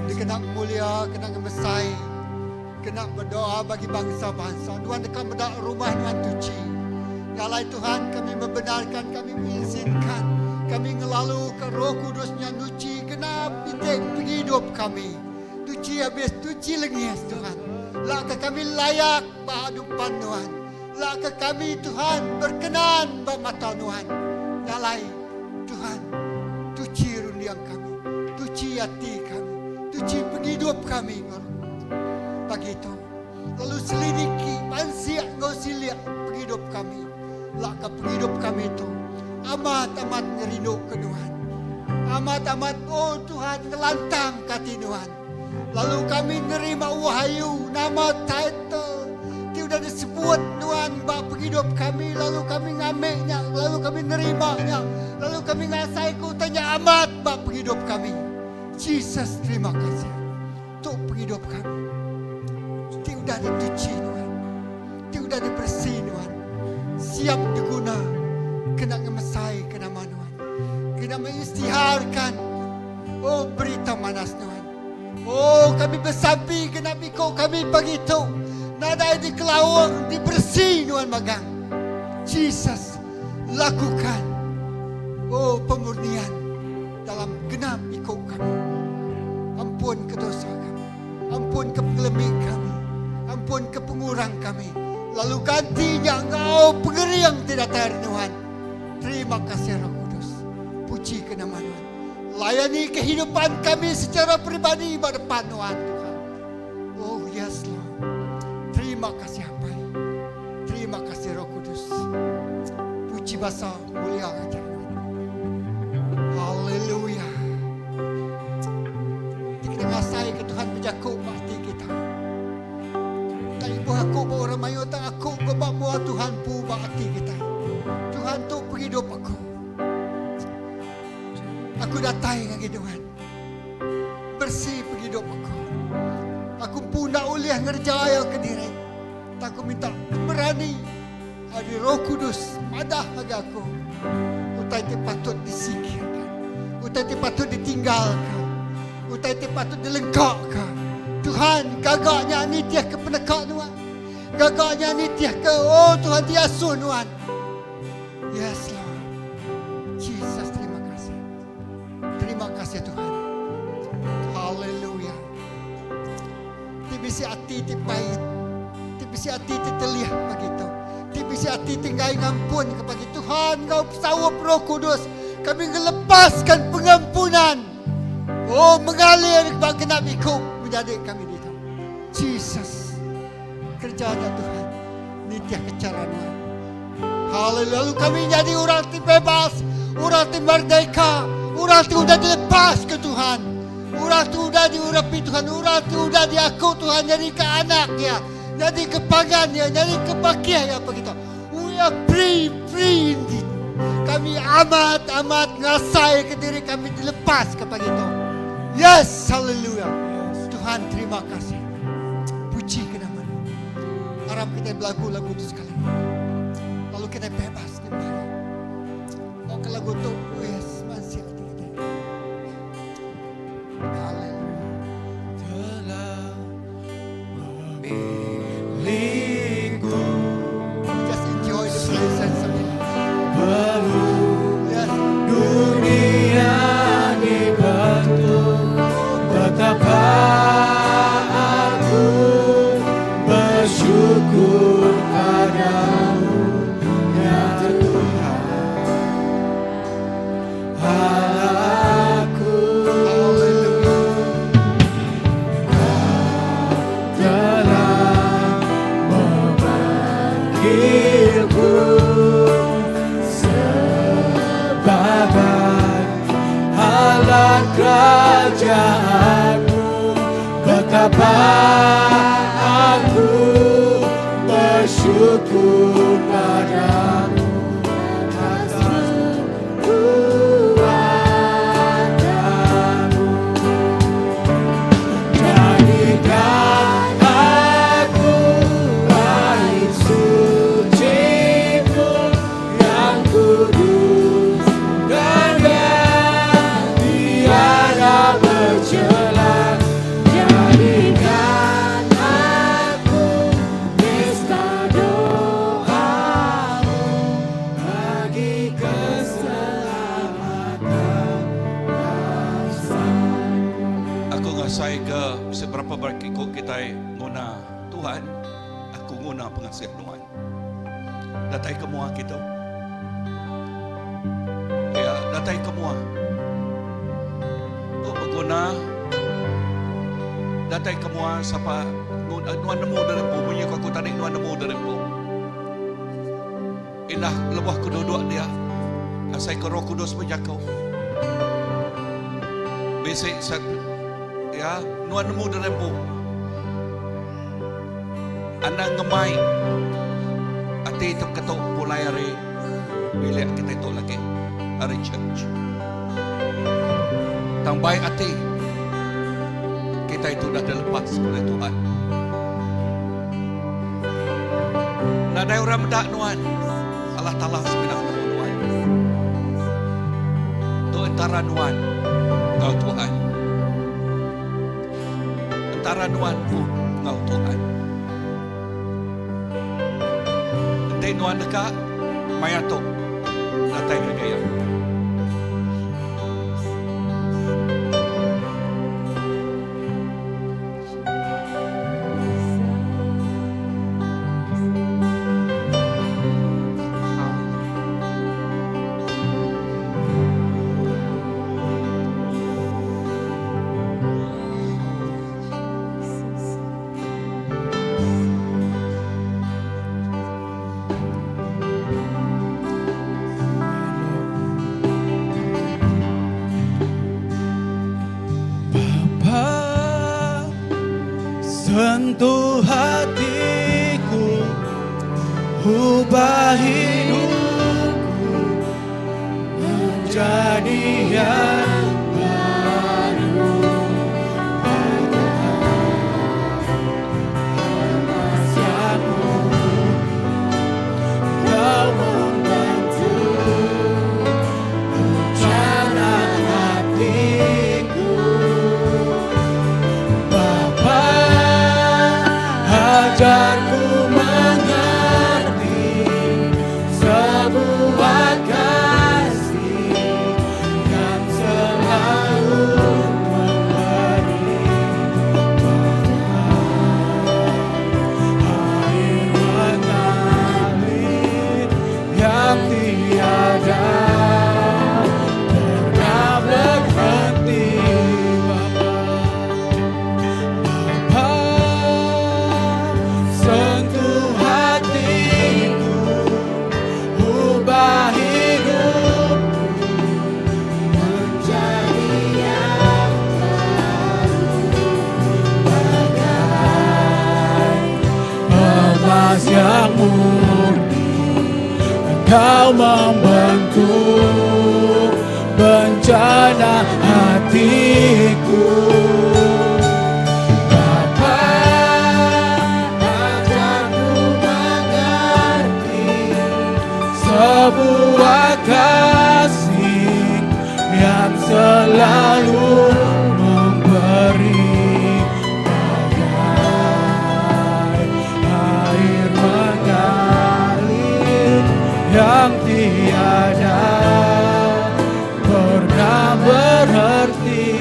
Dikena mulia, kena ngemesai, kena berdoa bagi bangsa-bangsa. Nuan deka meda rumah Nuan tuchi. Nya alai Tuhan kami membenarkan, kami mengizinkan, kami ngelalu ke Roh Kudusnya nuci genap titik penghidup kami. Tuchi habis, tuchi lengis Tuhan. Lak ke kami layak ba depan Tuhan. Lak ke kami Tuhan berkenan ba mata Tuhan. Nya alai Tuhan, tuchi rundiang kami, tuchi hati kami, tuchi penghidup kami. Pagi itu, lalu selidiki, pansiak ngau siliak penghidup kami. Lak ke penghidup kami itu amat-amat ngerindu ke Tuhan. Amat-amat, oh Tuhan, ngelantang kati Tuhan. Lalu kami nerima wahyu nama title ti udah disebut Tuhan ba penghidup kami lalu kami ngambilnya lalu kami nerimanya lalu kami ngasai ku tanya amat ba penghidup kami. Jesus terima kasih untuk penghidup kami. Ti udah dituci Tuhan. Ti udah dibersih Tuhan. Siap diguna kena ngemesai ke nama Tuhan. Kena mengisytiharkan oh berita manas Tuhan. Oh kami bersampi kena biko kami pagi tu. Nadai di kelawang dibersih Tuhan magang. Jesus lakukan oh pemurnian dalam genap ikut kami. Ampun ke dosa kami. Ampun ke pengelemi kami. Ampun ke pengurang kami. Lalu gantinya engkau pengeriang tidak dari Tuhan. Terima kasih Roh Kudus. Puji ke nama Nuan. Layani kehidupan kami secara peribadi ba depan Nuan, Tuhan. Oh yes Lord. Terima kasih Apai. Terima kasih Roh Kudus. Puji basa mulia ngagai Nuan. Haleluya. Ti kita ngasai ke Tuhan bejaku ba ati kita. Tak ibuh aku ba orang mayuh tang aku ke ba mua Tuhan pu ba ati kita. Tuhan tu pengidup aku. Aku datai ngagai Tuhan. Bersi pengidup aku. Aku empu enda ulih ngereja iya kediri. Tang aku minta pemerani ari Roh Kudus madah ngagai aku utai ti patut disingkirka, utai ti patut ditinggalka, utai ti patut dilengkaka. Tuhan, gaga nya nitihka peneka Nuan. Gaga nya nitihka, oh Tuhan ti asuh Nuan. Yes, Lord. Jesus, terima kasih. Terima kasih Tuhan. Hallelujah. Ti bisi ati ti pait, ti bisi ati ti telih pagi tu, ti bisi ati ti enggai ngampun ke pagi Tuhan enggau pesaup Roh Kudus kami ngelepaskan pengampunan. Oh mengalir ba genap iku menyadi kami ditu. Jesus kerja nya Tuhan nitih ke chara nuan. Haleluya. Lalu kami nyadi orang ti bebas, orang ti merdeka, orang ti udah dilepas ke Tuhan. Orang ti udah diurapi Tuhan, orang ti udah diaku Tuhan nyadi ke anak iya, nyadi ke pangan iya, nyadi ke bakih iya begitu. We are free, free indeed. Kami amat amat ngasai ke diri kami dilepas ke pagi tu. Yes, hallelujah. Tuhan terima kasih. Puji ke nama Nuan. Arap kita belagu lagu tu sekali. Lalu kita bebas nyembah Iya. Oh ke lagu tu, yes, masih hati kita. Haleluya. Telah memilihku. Just enjoy the presence of God. Belum Yes. dunia dibentuk, betapa aku bersyukur padamu ya Tuhan Allahku. Haleluya. Telah memanggilku sebagai alat kerajaanmu, betapa aku bersyukur padamu atas perbuatanmu. Jadikan aku air sucimu yang kudus dan yang tiada bercela. Jadikan aku mezbah doamu bagi keselamatan bangsa. Aku ngasai ke seberapa berkikuk kita nguna Tuhan, aku nguna pengasih Tuhan. Datai ke mua kita. Ya, datai ke mua. Tu berguna datai ke mua sapa nuan nemu dalam bu munyi ku aku tadi nuan nemu dalam bu. Indah lebuh aku duduk dia asai ke Roh Kudus bejaku. Bisi set ya nuan nemu dalam bu. Anda ngemai ati tu ketuk pulai hari bilik kita itu lagi hari church. Tang baik ati kita itu dah dilepas oleh Tuhan. Nadai orang medak nuan. Allah Ta'ala sebenarnya nemu nuan. Tu antara nuan ngau Tuhan. Antara nuan pun ngau Tuhan. Enti nuan dekat maya tu datai ngagai iya. Sentuh hatiku Ubah hidupku Menjadi yang baru Emas yang murni Kau membentuk Rencana hatiku Bapa ajarku mengerti Sebuah kasih Yang selalu memberi Air mengalir yang tiada pernah berhenti Bapa Bapa sentuh hatiku Ubah hidupku Menjadi yang baru Bagai emas yang murni Engkau membentuk bencana hatiku Bapa ajarku mengerti Sebuah kasih yang selalu memberi Bagai air mengalir yang tiada pernah berhenti.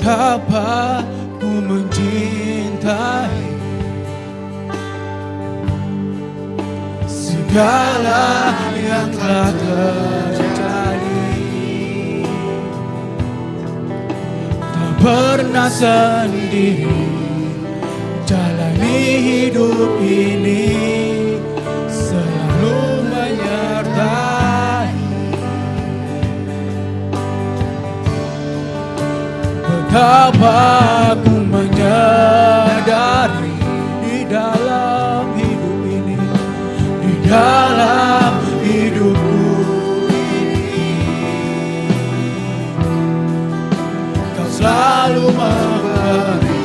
Betapa ku mencintai segala yang telah terjadi. Tak pernah sendiri jalani hidup ini, selalu menyertai. Betapa ku menyadari di dalam hidup ini, di dalam hidupku ini, Kau selalu memberi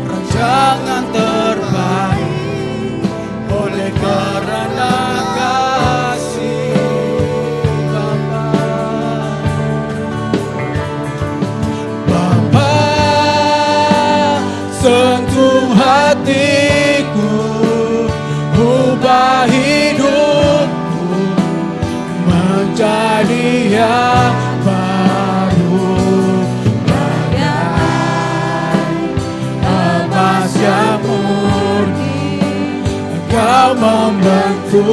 rancangan terbaik oleh kerana kasih Bapa. Bapa, sentuh hatiku, ubah hidupku menjadi yang baru. Bagai emas yang murni, Engkau membentuk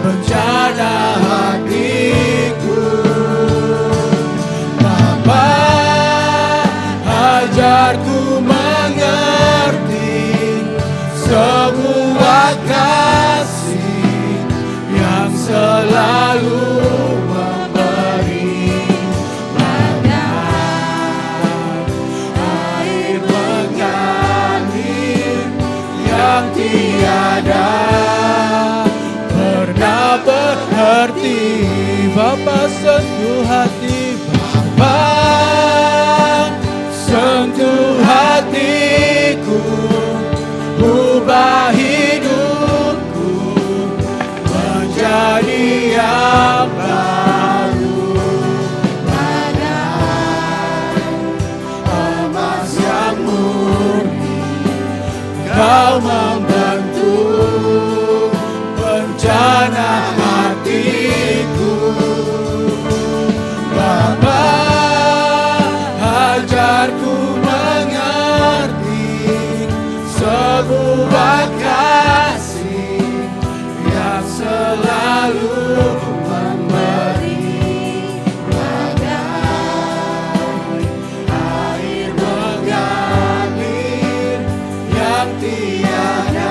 bencana hatiku. Bapa, ajarku mengerti sebuah kasih yang selalu memberi bagai air mengalir yang tiada pernah berhenti. Bapa sentuh hati, Bapa sentuh hatiku, ubah hidupku menjadi yang baru. Bagai emas yang murni, Kau membentuk bencana hatiku. Bapa, ajarku mengerti sebuah kasih yang selalu memberi bagai air mengalir yang tiada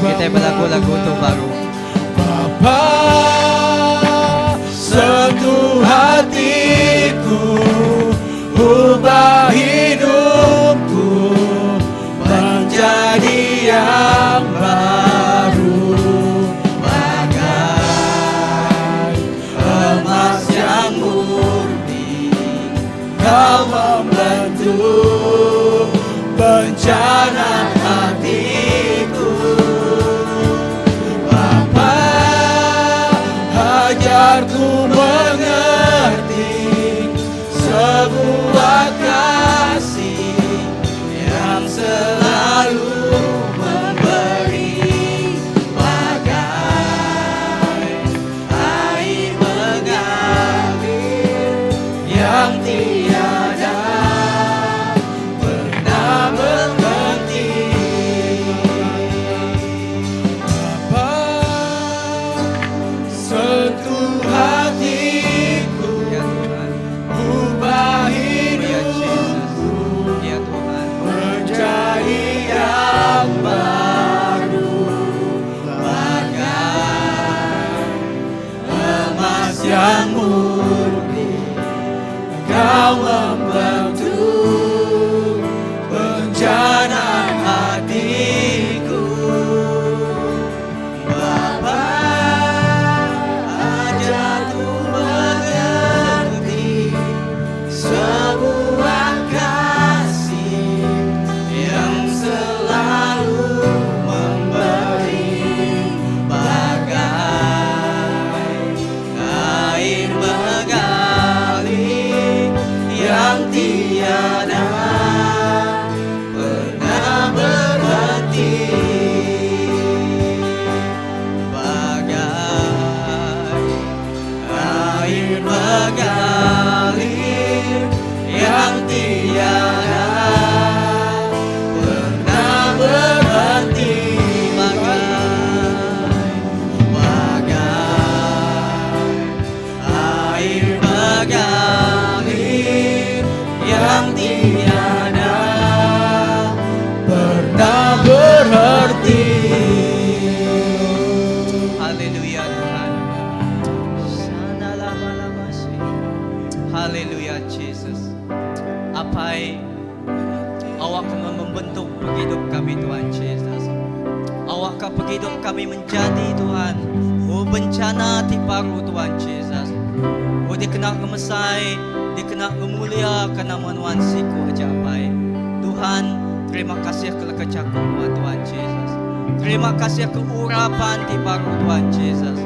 Kitai belagu lagu tu baru. Bapa sentuh hatiku Ubah hidupku menjadi yang baru Bagai emas yang murni Kau membentuk bencana hatiku Bapa ajarku mengerti Sebuah kasih yang selalu memberi Bagai air mengalir yang tiada pernah berhenti. Bapa sentuh hatiku, Ya Tuhan. ubah Ya hidupku Jesus. Ya Tuhan. menjadi yang baru bagai emas yang murni kau membentuk bencana hatiku Bapa ajarku mengerti sebuah kasih yang selalu memberi bagai air mengalir yang tiada pernah berhenti bagai air mengalir yang tiada pernah berhenti bagai bagai air mengalir yang tiada pernah berhenti. Haleluya Tuhan. Sanalabalabasi. Haleluya Jesus. Apai awak akan membentuk penghidup kami Tuhan Jesus. Awak ka penghidup kami menjadi Tuhan. Oh bencana ti baru Tuhan Jesus. Oh dikena ngemesai, dikena ngemulia ke nama Nuan siku aja apai. Tuhan, terima kasih ke leka jaku Nuan Tuhan Jesus. Terima kasih ke urapan ti baru Tuhan Jesus.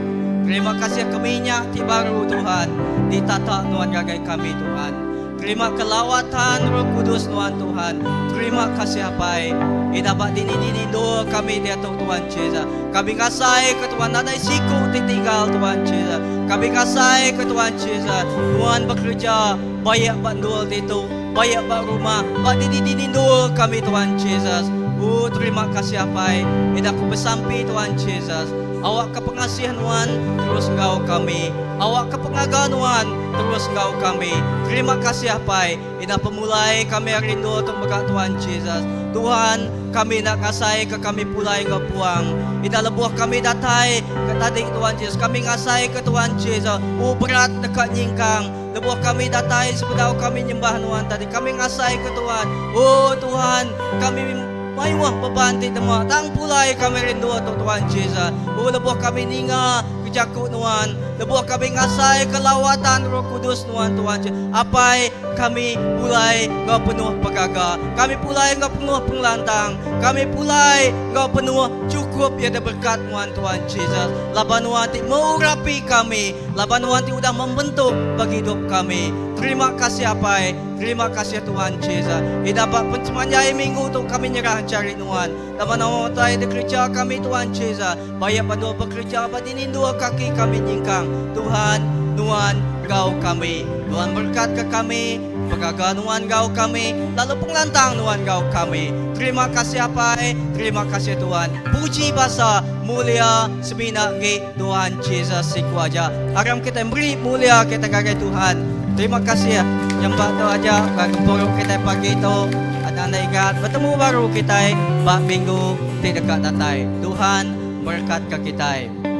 Terima kasih ke minyak ti baru Tuhan. Ditata Nuan gagai kami Tuhan. Terima kelawatan Roh Kudus Nuan Tuhan. Terima kasih apai. Ida ba dini-dini doa kami dia Tuhan Jesus. Kami kasai ke Tuhan nadai siku tinggal Tuhan Jesus. Kami kasai ke Tuhan Jesus. Tuhan bekerja bayak bandul itu, bayak bak rumah, bak dini-dini doa kami Tuhan Jesus. Oh terima kasih apai. Ida ku besampi Tuhan Jesus. Awak ke pengasihan Tuhan terus ngau kami. Awak ke pengagaan Tuhan terus ngau kami. Terima kasih apai. Ida pemulai kami rindu untuk megat Tuhan Jesus. Tuhan kami nak ngasai ke kami pulai ngau puang. Ida lebuh kami datai ke tadi Tuhan Jesus. Kami ngasai ke Tuhan Jesus. Oh berat dekat nyingkang. Lebuh kami datai sebedau kami nyembah Tuhan tadi. Kami ngasai ke Tuhan. Oh Tuhan kami Mayuah beban ti tema tang pulai kami rindu atau Tuhan Jesus. Oh lebuh kami ninga kejakuk Nuan. Lebuh kami ngasai kelawatan Roh Kudus Nuan Tuhan Jesus. Apai kami pulai ngau penuh pegaga. Kami pulai ngau penuh pengelantang. Kami pulai ngau penuh cukup ya ada berkat Nuan Tuhan Jesus. Laban Nuan ti mengurapi kami. Laban Nuan ti udah membentuk bagi hidup kami. Terima kasih apai. Terima kasih Tuhan Jesus. Ida dapat pencemanjai minggu tu kami nyerah cari Tuhan. Dapat nama tai bekerja kami Tuhan Jesus. Bayak padu bekerja badi dua kaki kami nyingkang. Tuhan, Tuhan kau kami. Tuhan berkat ke kami. Pegaga Tuhan kau kami. Lalu pengelantang Tuhan kau kami. Terima kasih apai. Terima kasih Tuhan. Puji basa mulia semina ke Tuhan Jesus siku aja. Aram kita beri mulia kita kagai Tuhan. Terima kasih ya. Yang tu aja bagi gempuruk kita pagi tu. Ada anda ingat bertemu baru kita bak minggu. ti deka datai. Tuhan merekatka kitai.